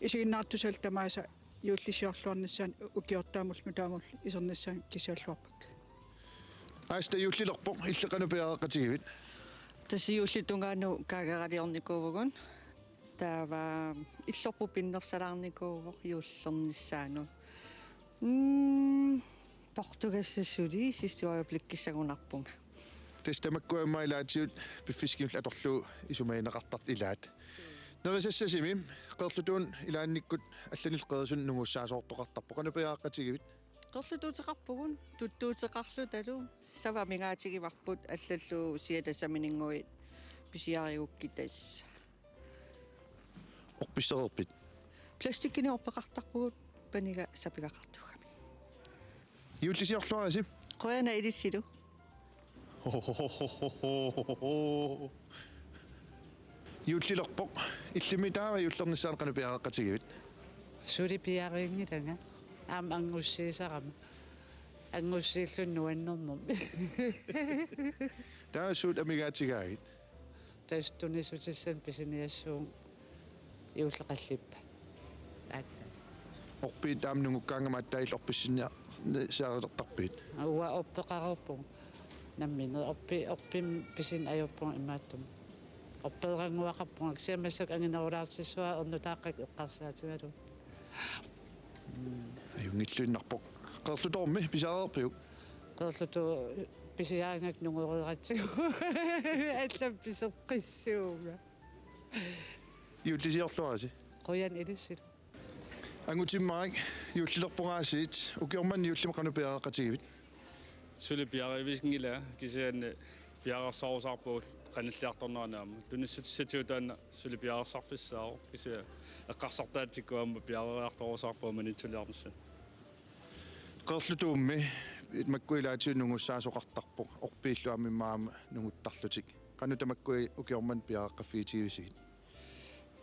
isiginnaartussat tamaasa juullisiorluarnissaanut ukiortaamullu nutaamullu isernissaanut kisialluarpakka. Aasta, juullilerpoq, illit qanoq piareeqqatigivit? Tassa juullip tungaanut kaageraliornikuuvugut. Taava illorput pinnersalaarnikuuvoq juullernissaanut. Mm, Portugalsi suli sidste øjeblikkissagunarpunga. Tassa tamakkua immaqa ilaatigut piffissaq kingulleq atorlugu isumagineqartartut ilaat. Nerisassasimi Qeerlutuup ilaannikkut allanillu Qeerisunnut nungussaasoortoqartarpoq. Qanoq piareeqqatigivit? Qeerlutuuteqarpugut, tuttuuteqarlutalu, Sava amigaatigivarput allallu siatasamininngui pisiarigukkit tassa. Orpissereerpit? Plastikkinik orpeqartarpugut paniga sapigaqartuugami. Juullisiorluarisi. Qujanaq ilissilu. Juullilerpoq. Illimmi taava juullernissaanut qanoq piareeqqatigivit? Suli piareerinngilanga. Aamma anngussiisarama. Anngussiilluni nuannernermi. Taava suut amigaatigaagit? Tassa tunissutissanik pisiniassuunga juulleqallippat. Aat. Orpiit aamma nungukkaangama aatsaat illit orpissinniarsiareertarpigit? Uanga orpeqareerpunga. Nammineq orpi-, orpimmi pisineq ajorpunga imaattumik. Orpeerannguaqarpunga, kisianni massakkut anginerulaartissavara ernutaaqqat eqqarsaatigalugu. Mm. Ajunngilluinnarpoq. Qeerlutoormi pisareerpiuk? Qeerlutooq pisiaanngikkaanni nungoreeratsigu. Allamik piseqqissuunga. Juullisiorluarisi. Qujanaq ilissilu. Angutimmarik, juullilerpoq aasiit, ukioq manna juullimi qanoq piareeqqatigivit? Suli piareersinngilanga, kisianni piareersaarusaarpunga qanilliartornerani aamma. Tunissutissatigut taanna suli piareersarfissaavoq, kisianni eqqarsartaatsikkut aamma piareeriartorusaarpunga maniitsuliarnissannut. Qeerlutuummi makku ilaatigut nungussaasoqartarpoq, orpiillu aamma immaqa aamma nunguttarlutik. Qanoq tamakku ukioq manna piareeqqaffigitigivisigit?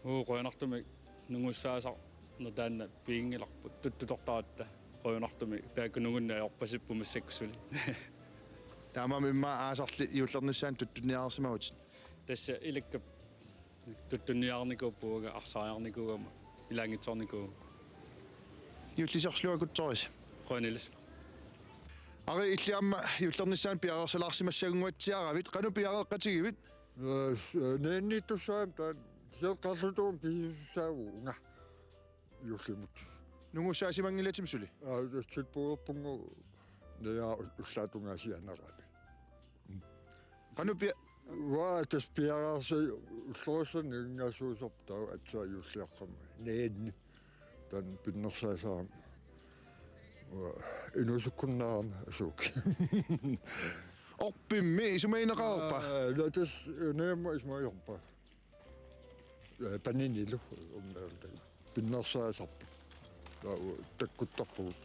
Uu, qujanartumik nungussaasarneq taanna piginngilarput, tuttutortaratta. Qujanartumik taakku nungunnit ajorpasipput massakkut suli. Taamaammat immaqa aasarli juullernissaanut tuttunniarsimavutit. Tassa ilakka tuttunniarnikuupput uanga arsaariarnikuugama ilaanngitsoornikuuvugut. Juullisiorluakutsoorisi. Qujanaq ilissilu. Ari, illit aamma juullernissaanut piareersalaarsimassagunnguatsiaravit, qanoq piareeqqatigivit? Eh, s-, eh, nerisassat taanna, kisianni Qeerlutuummi pisisussaavugut uunga juullimut. Nungussaasimanngillat suli? Aa, tilbuderpunga nerisassat ullaatungaasiaannarami. Qanoq pia-? Uanga tassa piareersa-, ullorissat nakingaassuusarput taava aatsaat juulliaqqammat. Nerisassat taanna pinnersaasarami. Uanga inuusukkunnaarama asuki. Orpimmi isumagineqareerpa? Aa, la tassa, eh, nerisassat isumagineqarput. Eh, paninilu ummeertaga. Innersaasarput. Taava takkuttarpugut.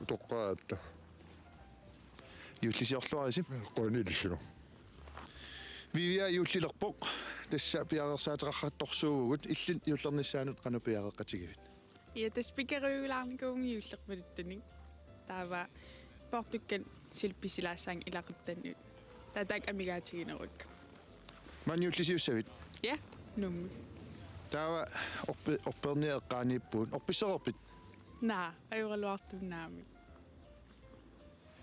Utoqqaatta. Juullisiorluarisi. Qunilissugu. Vivian juullilerpoq, tassa piareersaateqartorsuuvugut, illit juullernissaanut qanoq piareeqqatigivit? Ja, tassa pikoriulaarnikuuvunga juullerpaluttunik. Taava poortukkanik silpisilaassaanga ilaquttannut. Taava taakku amigaatigineruakka. Maani juullisiussavit? Ja, Nuummut. Taava orpi-, orpiarniat eqqaaniippugut. Orpissereerpit? Naa, ajoraluartumik naamik.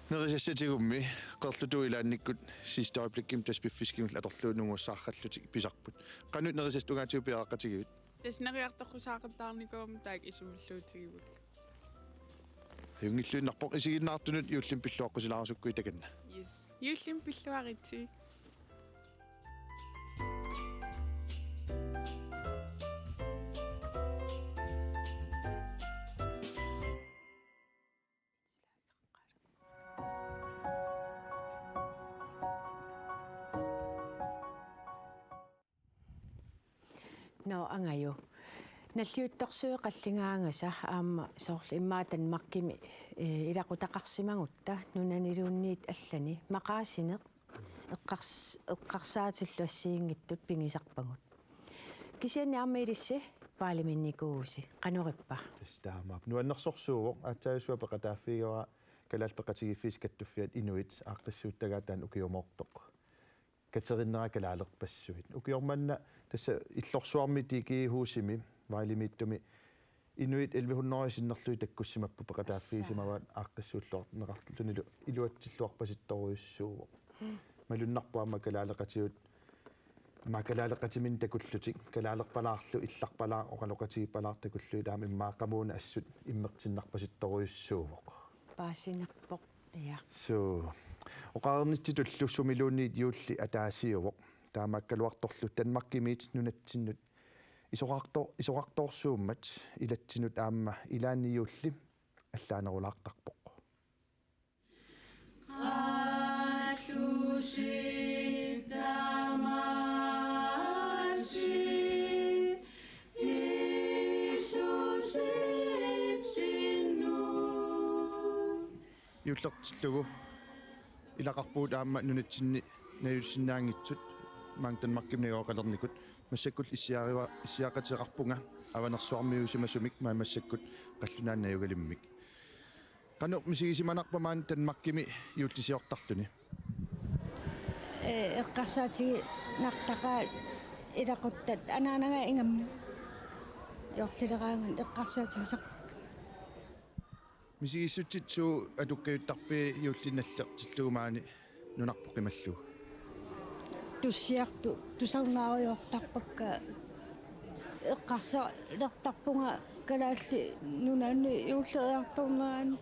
Nerisassatigummi qeerlutuut ilaannikkut sidste øjeblikkimi tassa piffissaq kingulleq atorlugu nungussaarallutik pisarput. Qanoq nerisassat tungaatigut piareeqqatigivit? Tassa neriartortussaaqattaarnikuugama taakku isumulluutigivakka. Ajunngilluinnarpoq, isiginnaartunut juullimi pilluaqqusilaarusukkuit takanna. Yes. Juullimi pilluaritsi. Nå, Angaju. Nalliuttorsuit qallingaangasa aamma soorlu immaqa Danmarkimi, eh, ilaqutaqarsimagutta nunaniluunniit allani maqaasineq eqqars-, eqqarsaatillu assigiinngitsut pigisarpagut. Kisianni aamma ilissi Vejleminnikuuvusi. Qanorippa? Tassa taamaappoq. Nuannersorsuuvoq, aatsaavissua peqataaffigivara Kalaallit Peqatigiiffiisa Kattuffiat inuit aaqqissuuttagaat taanna ukiumoortoq katerinnera kalaalerpassuit. Ukioq manna tassa Illorsuarmi Diegehusimi, Vejlemiittumi, inuit elleve hundrede sinnerlugit takkussimapput, peqataaffigisimavaat aaqqissuulluarneqarlunilu iluatsilluarpasittorujussuuvoq. Mm. Malunnarpoq aamma kalaaleqatigut, aamma kalaaleqatiminnik takullutik, kalaalerpalaarlu, illarpalaaq, oqaloqatigiippalaaq takullugit aamma immaqa qamuuna assut immertinnarpasittorujussuuvoq. Paasinarpoq. Ja. Suu. Oqarnitsitullu sumiluunniit juulli ataasiuvoq. Taamaakkaluartorlu Danmarkimiit nunatsinnut isorarto-, isorartorsuummat ilatsinnut aamma ilaanni juulli allaanerulaartarpoq. Juullertillugu ilaqarpugut aamma nunatsinni najuussinnaanngitsut, maani Danmarkimi najugaqalernikut. Massakkut issiariva-, issiaqateqarpunga avanersuarmiuusimasumik maani massakkut qallunaanut najugalimmik. Qanoq misigisimanarpa maani Danmarkimi juullisiortarluni? Ee, eqqarsaatiginartaqaat ilaquttat anaanaga ingammik. Juullileraangat eqqarsaatigisarpakka. Misigissutsit suut atukkajuttarpigit juullinut nallertillugu maani nunarput qimallugu? Tussiartut tusarnaarujoortarpakka, eqqarsalertarpunga Kalaallit Nunaanni juulleriartornerani.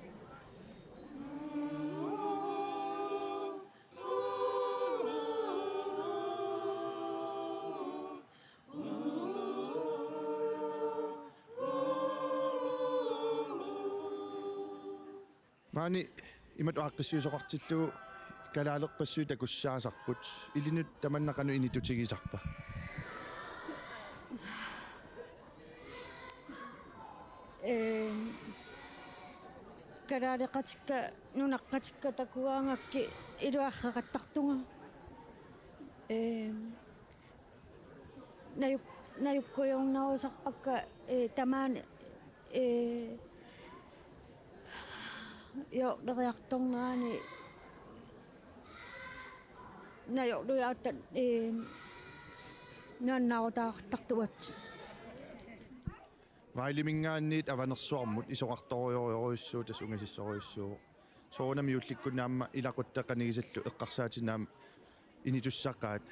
Maani imatut aaqqissuisoqartillugu kalaalerpassuit takussaasarput. Ilinnut tamanna qanoq initutigisarpa? Ee, kalaaleqatikka, nunaqqatikka takugaangakkit iluarseqattartunga. Ee, najuk-, najukkujoornerusarpakka, ee, tamaani, ee, juulleriartornerani najorluiaattat, ee, nuannaarutaartartuat. Vejleminngaanniit avanersuarmut isorartorujorujussuuvoq, tassa ungasissorujussuuvoq. Soorunami juullikkunni aamma ilaquttat qanigisallu eqqarsaatinik aamma initussaqaat.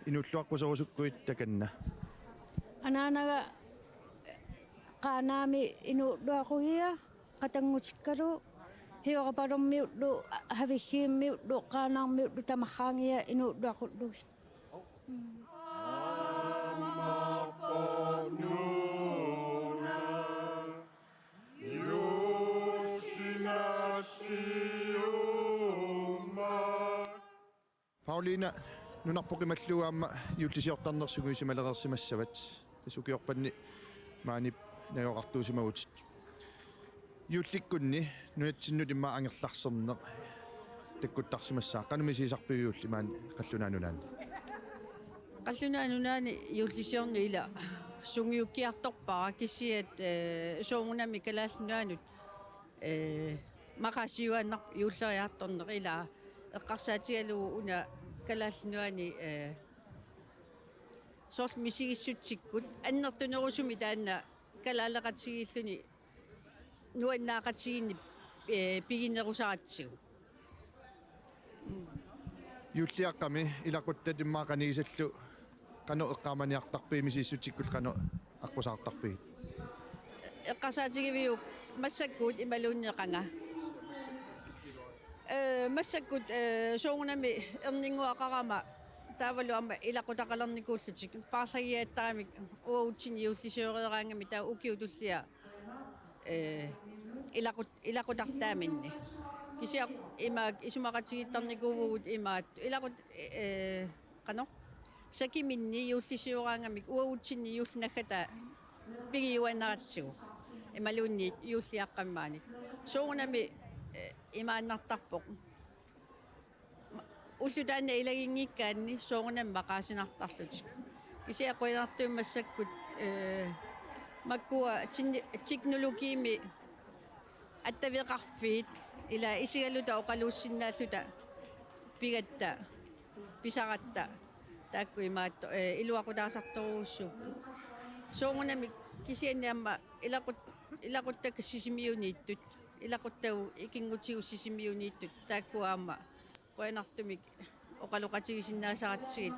Inuulluaqquserusukkuit takanna? Anaanaga Qaanaami inuulluaqqugia, qatanngutikkalu, Hiorapalummiullu, Haviggimmiullu, Qaanaarmiullu tamarraanngia inuulluaqqullugit. Paulina, nunarput qimallugu aamma juullisiortarneq sungiusimalereersimassavat. Tassa ukiorpanni Maani najugaqartuusimavutit. Juullikkunni nunatsinnut immaqa angerlarserneq takkuttarsimassaaq. Qanoq misigisarpiuk juulli maani Qallunaat Nunaanni? Qallunaat Nunaanni juullisiorneq ila sungiukkiartorpara kisianni, eh, soorunami Kalaallit Nunaannut, eh, maqaasiuaannarpoq juulleriartorneq ila eqqarsaatigalugu una Kalaallit Nunaanni, eh, soorlu misigissutsikkut annertunerusumik taanna kalaaleqatigiilluni nuannaaqatigiinneq, eh, piginerusaratsigu. Juulliaqqami ilaquttat immaqa qanigisallu qanoq eqqaamaniartarpigit, misigissutsikkut qanoq aqqusaartarpigit? Eqqarsaatigiviuk massakkut imaluunniit qanga? Eh, massakkut, eh, soorunami erninnguaqarama taavalu aamma ilaqutaqalernikuullutik paarlagiattaramik uatsinnut juullisioreeraangamik taava ukiut tulliat, eh, ilaqut-, ilaqutartaaminni. Kisianni imaak isumaqatigiittarnikuuvugut imaattoq ilaqut-, eh, qanoq? Sakiminni juullisioraangamik uatsinnut juulli naggataa pigiuaannaratsigu. Imaluunniit juulliaqqami maani. Soorunami, eh, imaannartarpoq. Ma-, ulloq taanna ilaginngikkaanni soorunami maqaasinartarlutik. Kisianni qujanartumik massakkut, eh, makkua tin-, teknologiimi attaveqarfiit ila isigaluta oqaluussinnaalluta pigatta, pisaratta, taakku imaattoq, eh, iluaqutaasartorujussuupput. Soorunami kisianni aamma ilaqut-, ilaquttakka Sisimiuniittut, ilaquttagut ikinngutigut Sisimiuniittut, taakku aamma qujanartumik oqaloqatigisinnaassaratsigit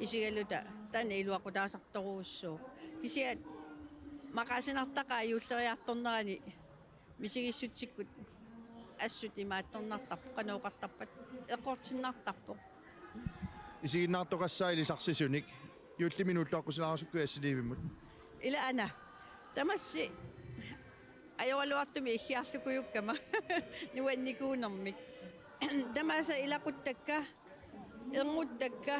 isigaluta taanna iluaqutaasartorujussuuvoq. Kisianni maqaasinartaqaaq juulleriartornerani misigissutsikkut assut imaattornartarpoq, qanoq oqartarpat, eqqortinnartarpoq. Isiginnaartoqassaaq ilisarsisunik, juullimi inuulluaqqusinaarusukkuit assiliivimmut? Ila aana. Tamassi ajoraluartumik iggiarlukujukkama nuannikuunermik. Tamaasa ilaquttakka, ernguttakka,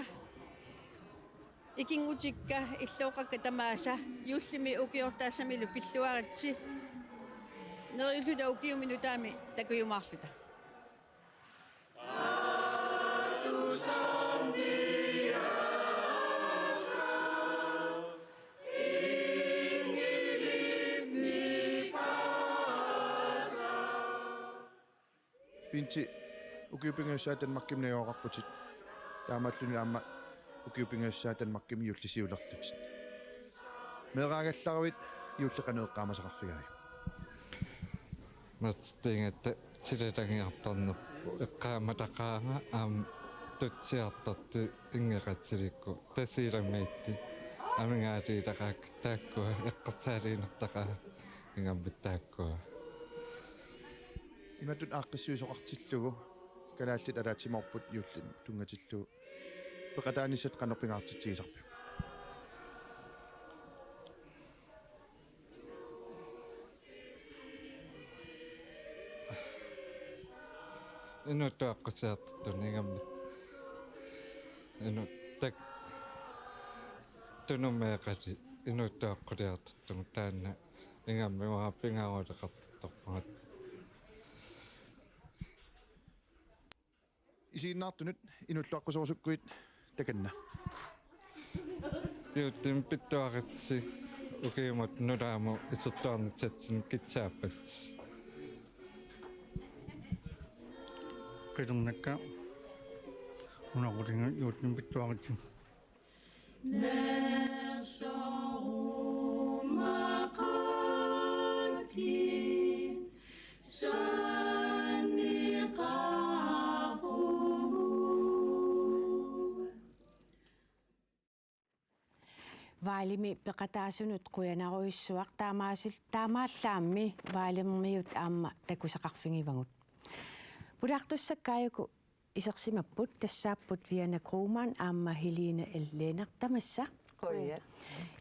ikinngutikka, illooqakka tamaasa juullimi ukiortaassamilu pilluaritsi, neriulluta ukiumi nutaami takujumaarluta. Bente, ukiut pingajussaat Danmarkimi najugaqarputit. Taamaalilluni aamma ukiut pingajussaat Danmarkimi juullisiulerlutit. Meeraagallaruit juulli qanoq eqqaamasaqarfigaajuk? Mattiingatta tilalangiartarnerput eqqaamataqaanga aamma tutsiartartut inngeqatigiikkut Tasiilamiittut amigaatigileqaakka taakkua eqqarsaaliinnartaqaanga ingammik taakkua. Imatut aaqqissuisoqartillugu kalaallit ataatsimoorput juullinut tunngatillugu peqataanissat qanoq pingaartitsigisarpiuk? Inuttut aqqusiartortunut ingammik. Inuttak tunummeeqati inuttut aqquliartortunut taanna ingammik uanga pingaaruteqartortorpunga. Isiginnaartunut inuulluaqqusorusukkuit takanna. Juullimi pittuaritsi ukiumut nutaamut isertuarnissatsinnik kitsaappatsi. Qilernakka unaqutinga juullimi pittuaritsi. Vejlemi peqataasunut qujanarujussuaq taamaasil-, taamaallaammi Vejlemiut aamma takusaqarfigivagut. Pulaartussat Kaajaku isersimapput, tassaapput Viana Kromann aamma Helene L. Lennert, tamassa. Qujan.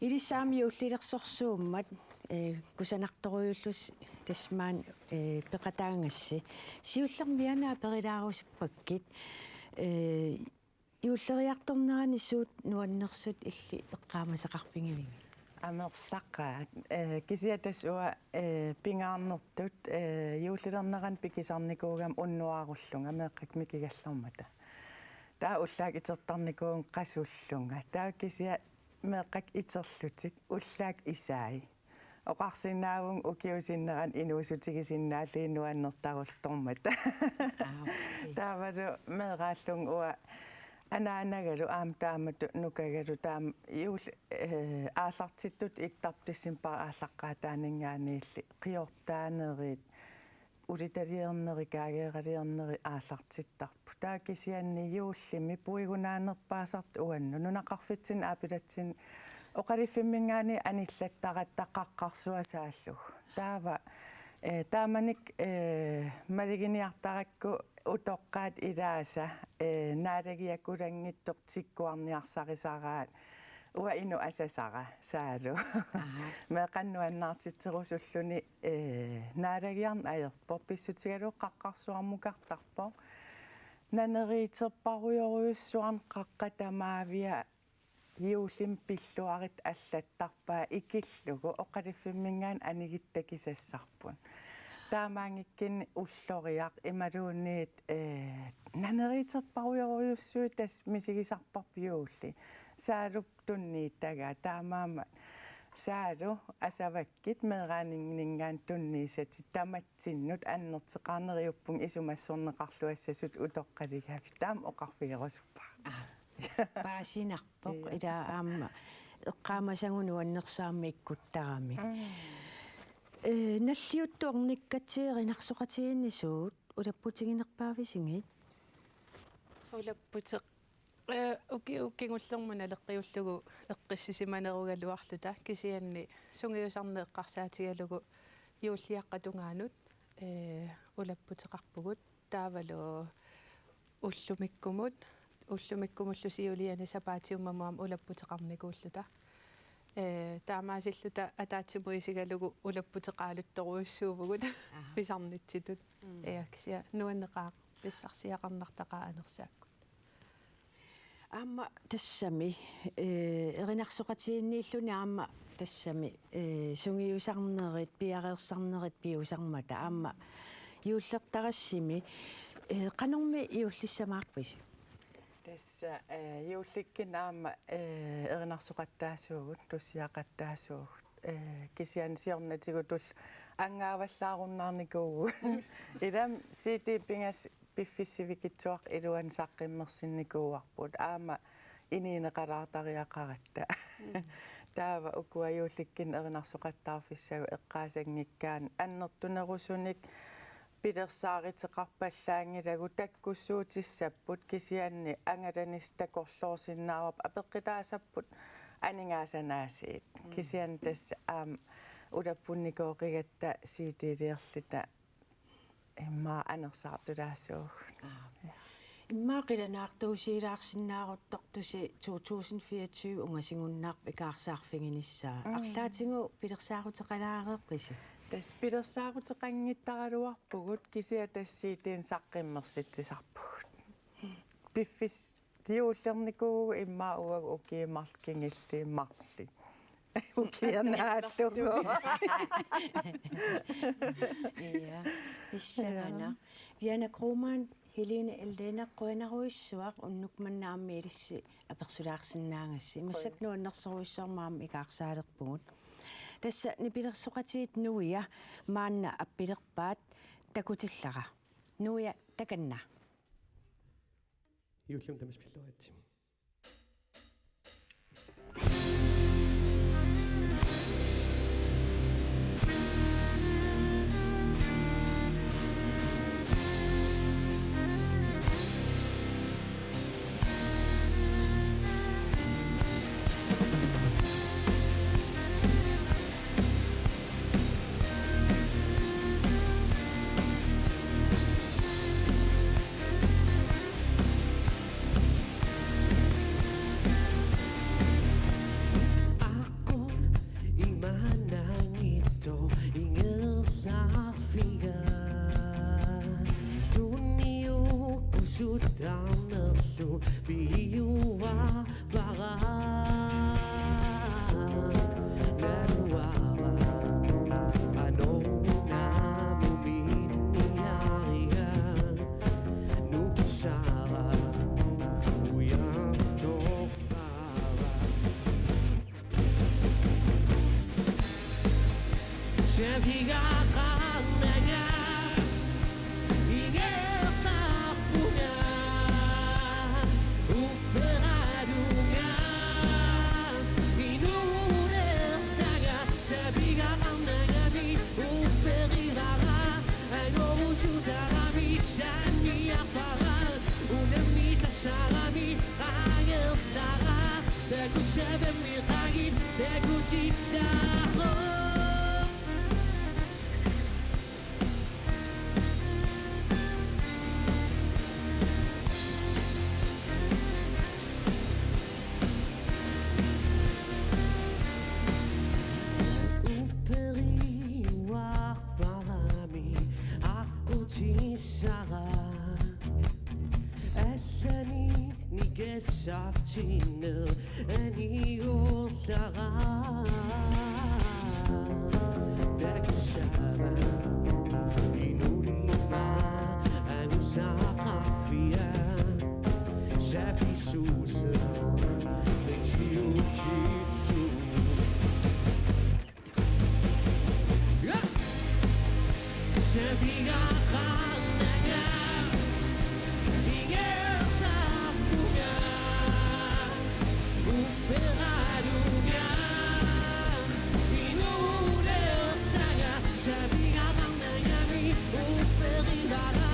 Ilissi aamma juullilersorsuummat, eh, kusanartorujuullusi tassa maani, eh, peqataagassi. Siullermik Viana perilaarusuppakka, eh, juulleriartornerani suut nuannersut illit eqqaamasaqarfigivigit? amerlaqaat. Eh, kisianni tassa uanga, eh, pingaarnertut, eh, juullilernerani pikisarnikuugama unnuarullunga meeqqakka mikigallarmata. Taava ullaaq itertarnikuuvunga qasullunga. Taava kisianni meeqqakka iterlutik ullaaq isai. Oqarsinnaavunga ukiup sinnerani inuussutigisinnaallugit nuannertaruttormata. Aa, okay. Taavalu meeraallunga uanga anaanagalu aamma taamatut nukagalu taama juul-, eh, aallartittutut ittartut decembarip aallaqqaataaninngaanniilli qiortaanerit, ulitaliornerit, kaageeraliornerit aallartittarput. Taava kisianni juullimi puigunaanerpaasartut uannut nunaqarfitsinni aapilatsinni oqaluffimminngaanniit anillattaratta qaqqarsuaq saallugu. Taava, eh, taamanikkut, eh, maluginiartarakku utoqqaat ilaasa, eh, naalagiakulanngitsoq tikkuarniarsarisaraat uanga inuk asasara saalu. Aha. Meeqqanut nuannaartitserusulluni, eh, naalagiarneq ajorpoq, pissutigalugu qaqqarsuarmukartarpoq. Naneriiterparujorujussuarnik qaqqat tamaavisa juullimi pilluarit allattarpaat ikillugu oqaluffimminngaanniit anigit takusassarput. Taamaanngikkunik ulloriaq imaluunniit, eh, naneriiterparujorujussuit tassa misigisarparput juulli. Saalup tunniuttagaa taamaammat saalu asavakkit meeraaninninngaanniit tunniussatit tamatsinnut annertoqarneriuppunga isumassorneqarluassasut utoqqaligaavit, taama oqarfigerusuppara. Aa, paasinarpoq. Ia. Ila aamma eqqaamasagut nuannersut aamma ikkuttarami. Mm. Eh, nalliuttuarnikkatsi erinarsoqatigiinni suut ulapputiginerpaavisigit? Ulapputeq-, eh, uki-, ukiut kingullermut naleqqiullugu eqqissisimanerugaluarluta, kisianni sungiusarneq eqqarsaatigalugu juulliaqqap tungaanut, eh, ulapputeqarpugut. Taavalu ullumikkumut, ullumikkumullu siuliani sapaatiummamut aamma ulapputeqarnikuulluta. Eh, taamaasilluta ataatsimut isigalugu ulapputeqaaluttorujussuuvugut. Aha. Pisarnitsitut. Mm. Ja, kisianni nuanneqaaq pissarsiaqarnartaqaaq anersaakkut. Aamma tassami, eh, erinarsoqatigiinniilluni aamma tassami, eh, sungiusarnerit, piareersarnerit piusarmata aamma juullertarassimi, eh, qanormi juullissamaarpisi? Tassa, eh, juullikkunni aamma, eh, erinarsoqattaasuugut, tussiaqattaasuugut. Eh, kisianni siornatigutullu angaavallaarunnaarnikuuvugut. Ilami C D pingasut piffissaq sivikitsuaqqap iluani saqqummersinnikuuarput. Aamma inuuneqalaartariaqaratta. Mm. Taava ukua juullikkunni erinarsoqattaarfissagut eqqaasanngikkaanni annertunerusunik pilersaaruteqarpallaanngilagut, takkussuutissapput, kisianni angalanissaq takorloorsinnaavarput, apeqqutaassapput aningaasat aasiit. Mm. Kisianni tassa aamma ulappunnikooqigatta C D-liorluta immaqa anersaartulaassuugut. Aap. Ja. Immaqa qilanaartuusilaarsinnaaruttortusi to tusind fireogtyve ungasinngunnarpoq ikaarsaarfiginissaa. Mm. Arlaatigut pilersaaruteqalaareerpisi? Tassa pilersaaruteqanngittaraluarpugut, kisianni tassa C D-nik saqqummersitsisarpugut. Piffissaq juullernikuuvugut immaqa uagut ukiut marluk kingulliit marluk. Ukiaq naallugu. Ja, pissanganaq. Ja. Viana Kromann, Helene Ellener, qujanarujussuaq unnuk manna aamma ilissi apersulaarsinnaagassi. Massakkut nuannersorujussuarmik aamma ikaarsaalerpugut. Tassa nipilersoqatigiit Nuja maanna appilerpaat, takutillara. Nuja, takanna. Juullimi tamassi pilluaritsi. Aqqut imananngitsoq ingerlaarfiga. Tunniukkusuttarnerlu piuarpara. Sapigaaqarnanga ingerlappunga upperalunga inuunerlanga. Sapigaaqarnangami upperivara angorusutarami sanniarpara unammisassarami angerlara. Takussavammi qagit takutittarpoq. Upperiuarparami aqqutissara. Allani nikassartinneq anigorlara. Takussava inunima angusaqarfia. Sapisuuseq mitiukillu. Sapigaaqarnanga ingerlappunga upperalunga inuunerlanga. Sapigaaqarnangami upperivara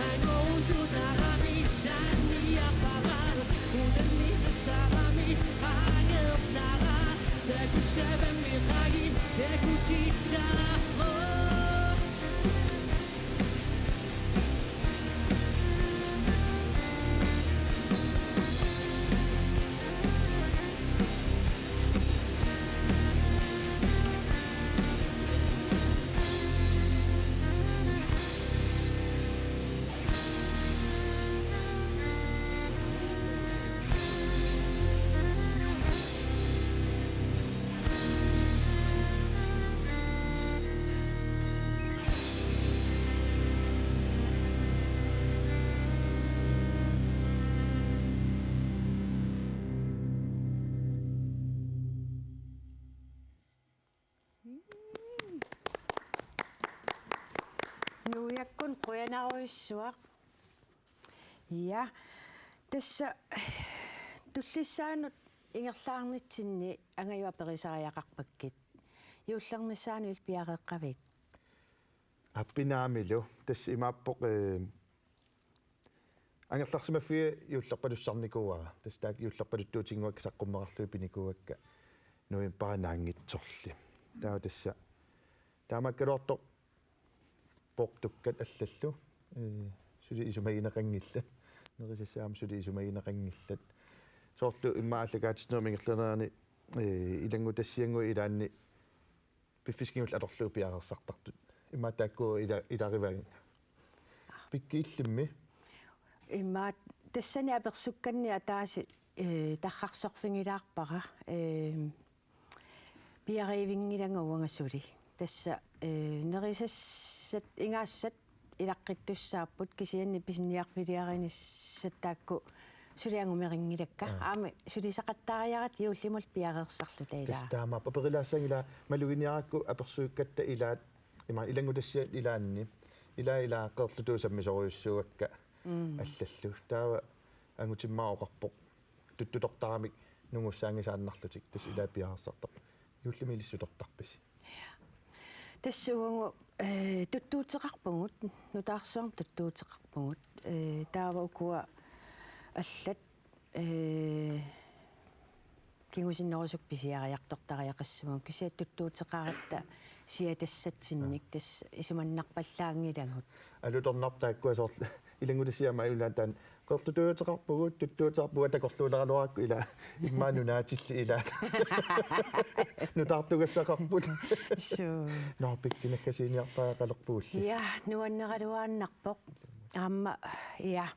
angorusutarami sanniarpara unammisassarami angerlara. Takussavammi qagit takutittarpoq. Nuujakkut qujanarujussuaq. Ja, tassa tullissaanut ingerlaarnitsinni Angajua perisariaqarpakkit. Juullernissaanut illit piareeqqavit? Appinaamilu, tassa imaappoq, eh, angerlarsimaffiga juullerpalussarnikuuara. Tassa taakku juullerpaluttuutinnguakka saqqummerarlugit pinikuuakka novembarip naanngitsorli. Taava tassa taamaakkaluartoq poortukkat allallu, eh, suli isumagineqanngillat. Nerisassat aamma suli isumagineqanngillat. Soorlu immaqa aallakaatitsinerup ingerlanerani, eh, ilanngutassiannguit ilaanni piffissaq kingulleq atorlugu piareersartartut. Immaqa taakku ila-, ilarivaannga. Pikki illimmi? Immaqa tassani apersukkanni ataaseq, eh, tarrarsorfigilaarpara, eh, piareevinngilanga uanga suli. Tassa, eh, nerisassat ingaassat ilaqqittussaapput kisianni pisiniarfiliarinissat taakku suli angumeqanngilakka. Aa. Aamma sulisaqattaariaratta juullimut piareersarluta ilaa. Tassa taamaappoq, aperilaassagit ilaa maluginiarakku apersuikkatta ilaat ima ilanngutassiat ilaanni. Ilaa ilaa qeerlutuut sammisorujussuuakka. Mm. Allallu. Taava angutimmaaq oqarpoq tuttutortaramik nungussaanngisaannarlutik tassa ilaa piareersartarput. Juullimi ilissi utertarpisi? Tassa uagut, eh, tuttuuteqarpugut, nutaarsuarmut tuttuuteqarpugut. Eh, taava ukua allat, eh, kingusinnerusukkut pisiariartortariaqassammata kisianni tuttuuteqaratta siatassatsinnik. Aa. Tassa isumannarpallaanngilagut. Alutornarpoq taakkua soorlu ilanngutassiama ilaa taanna qeerlutuuteqarpugut, tuttuuteqarpugut, takorluuleraluarakku ilaa immaqa nunaatillit ilaat. Nutaartugassaqarput. Suu. Nå, pikki nakkasiiniartariaqalerpugulli. Ja, nuanneraluaannarpoq. Aamma, ja.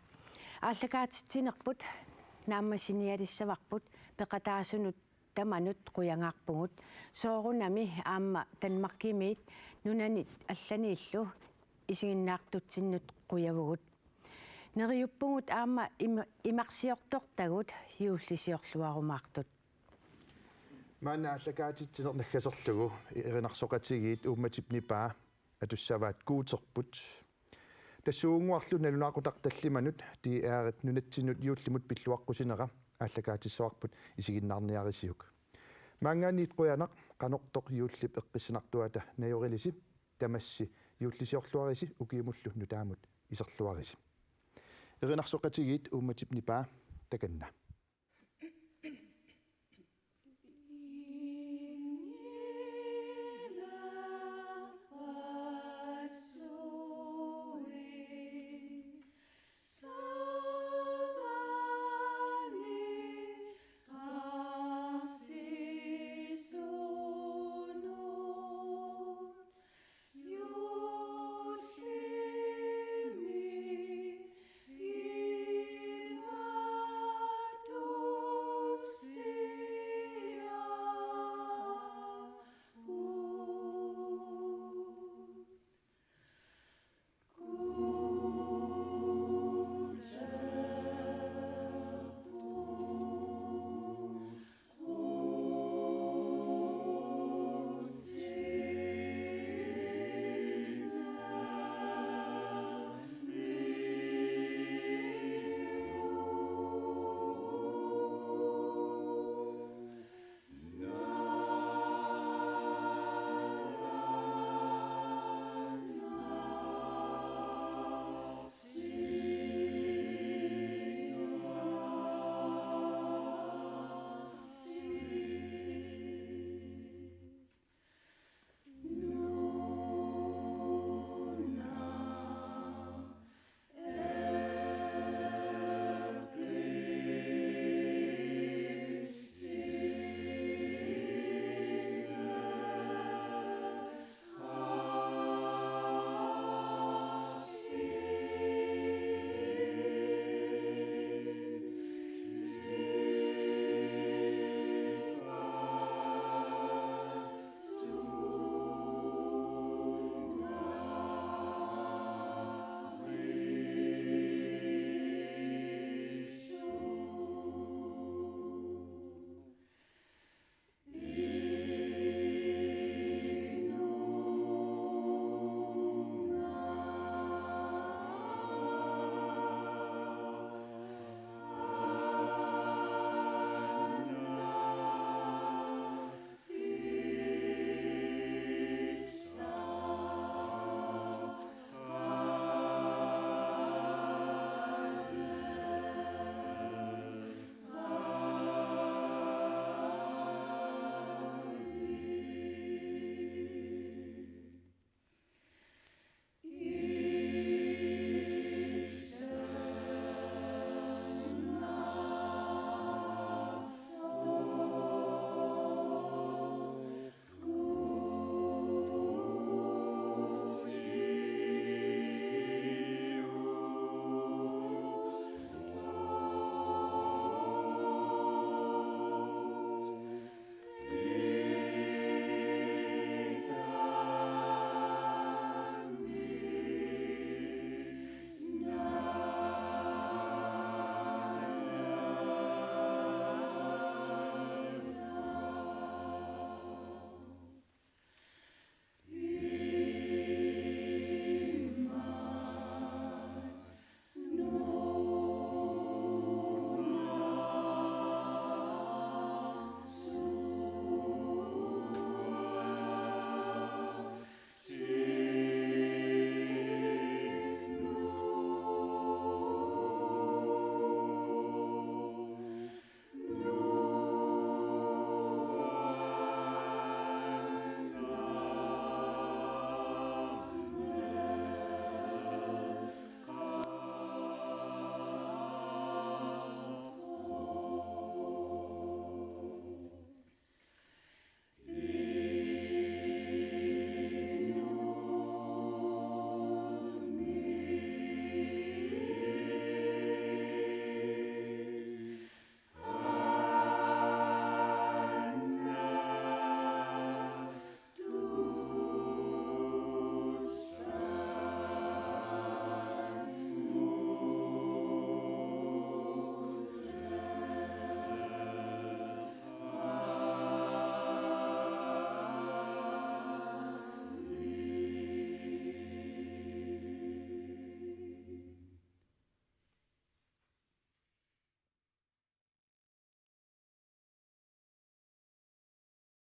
Aallakaatitsinerput naammassinialissavarput peqataasunut tamanut qujanarpugut. Soorunami aamma Danmarkimiit nunanit allaniillu isiginnaartutsinnut qujavugut. Neriuppugut aamma im-, imarsiortortagut juullisiorluarumaartut. Maanna aallakaatitsineq naggaserlugu erinarsoqatigiit uummatip nipaa atussavaat Guuterput. Tassuugunnguarlu nalunaaqutaq tallimanut D R-ip nunatsinnut juullimut pilluaqqusinera aallakaatissavarput, isiginnaarniarisiuk. Maanngaanniit qujanaq, qanortoq juullip eqqissinartuata najorilisi, tamassi juullisiorluarisi ukiumullu nutaamut iserluarisi. Erinarsoqatigiit uummatip nipaa, takanna.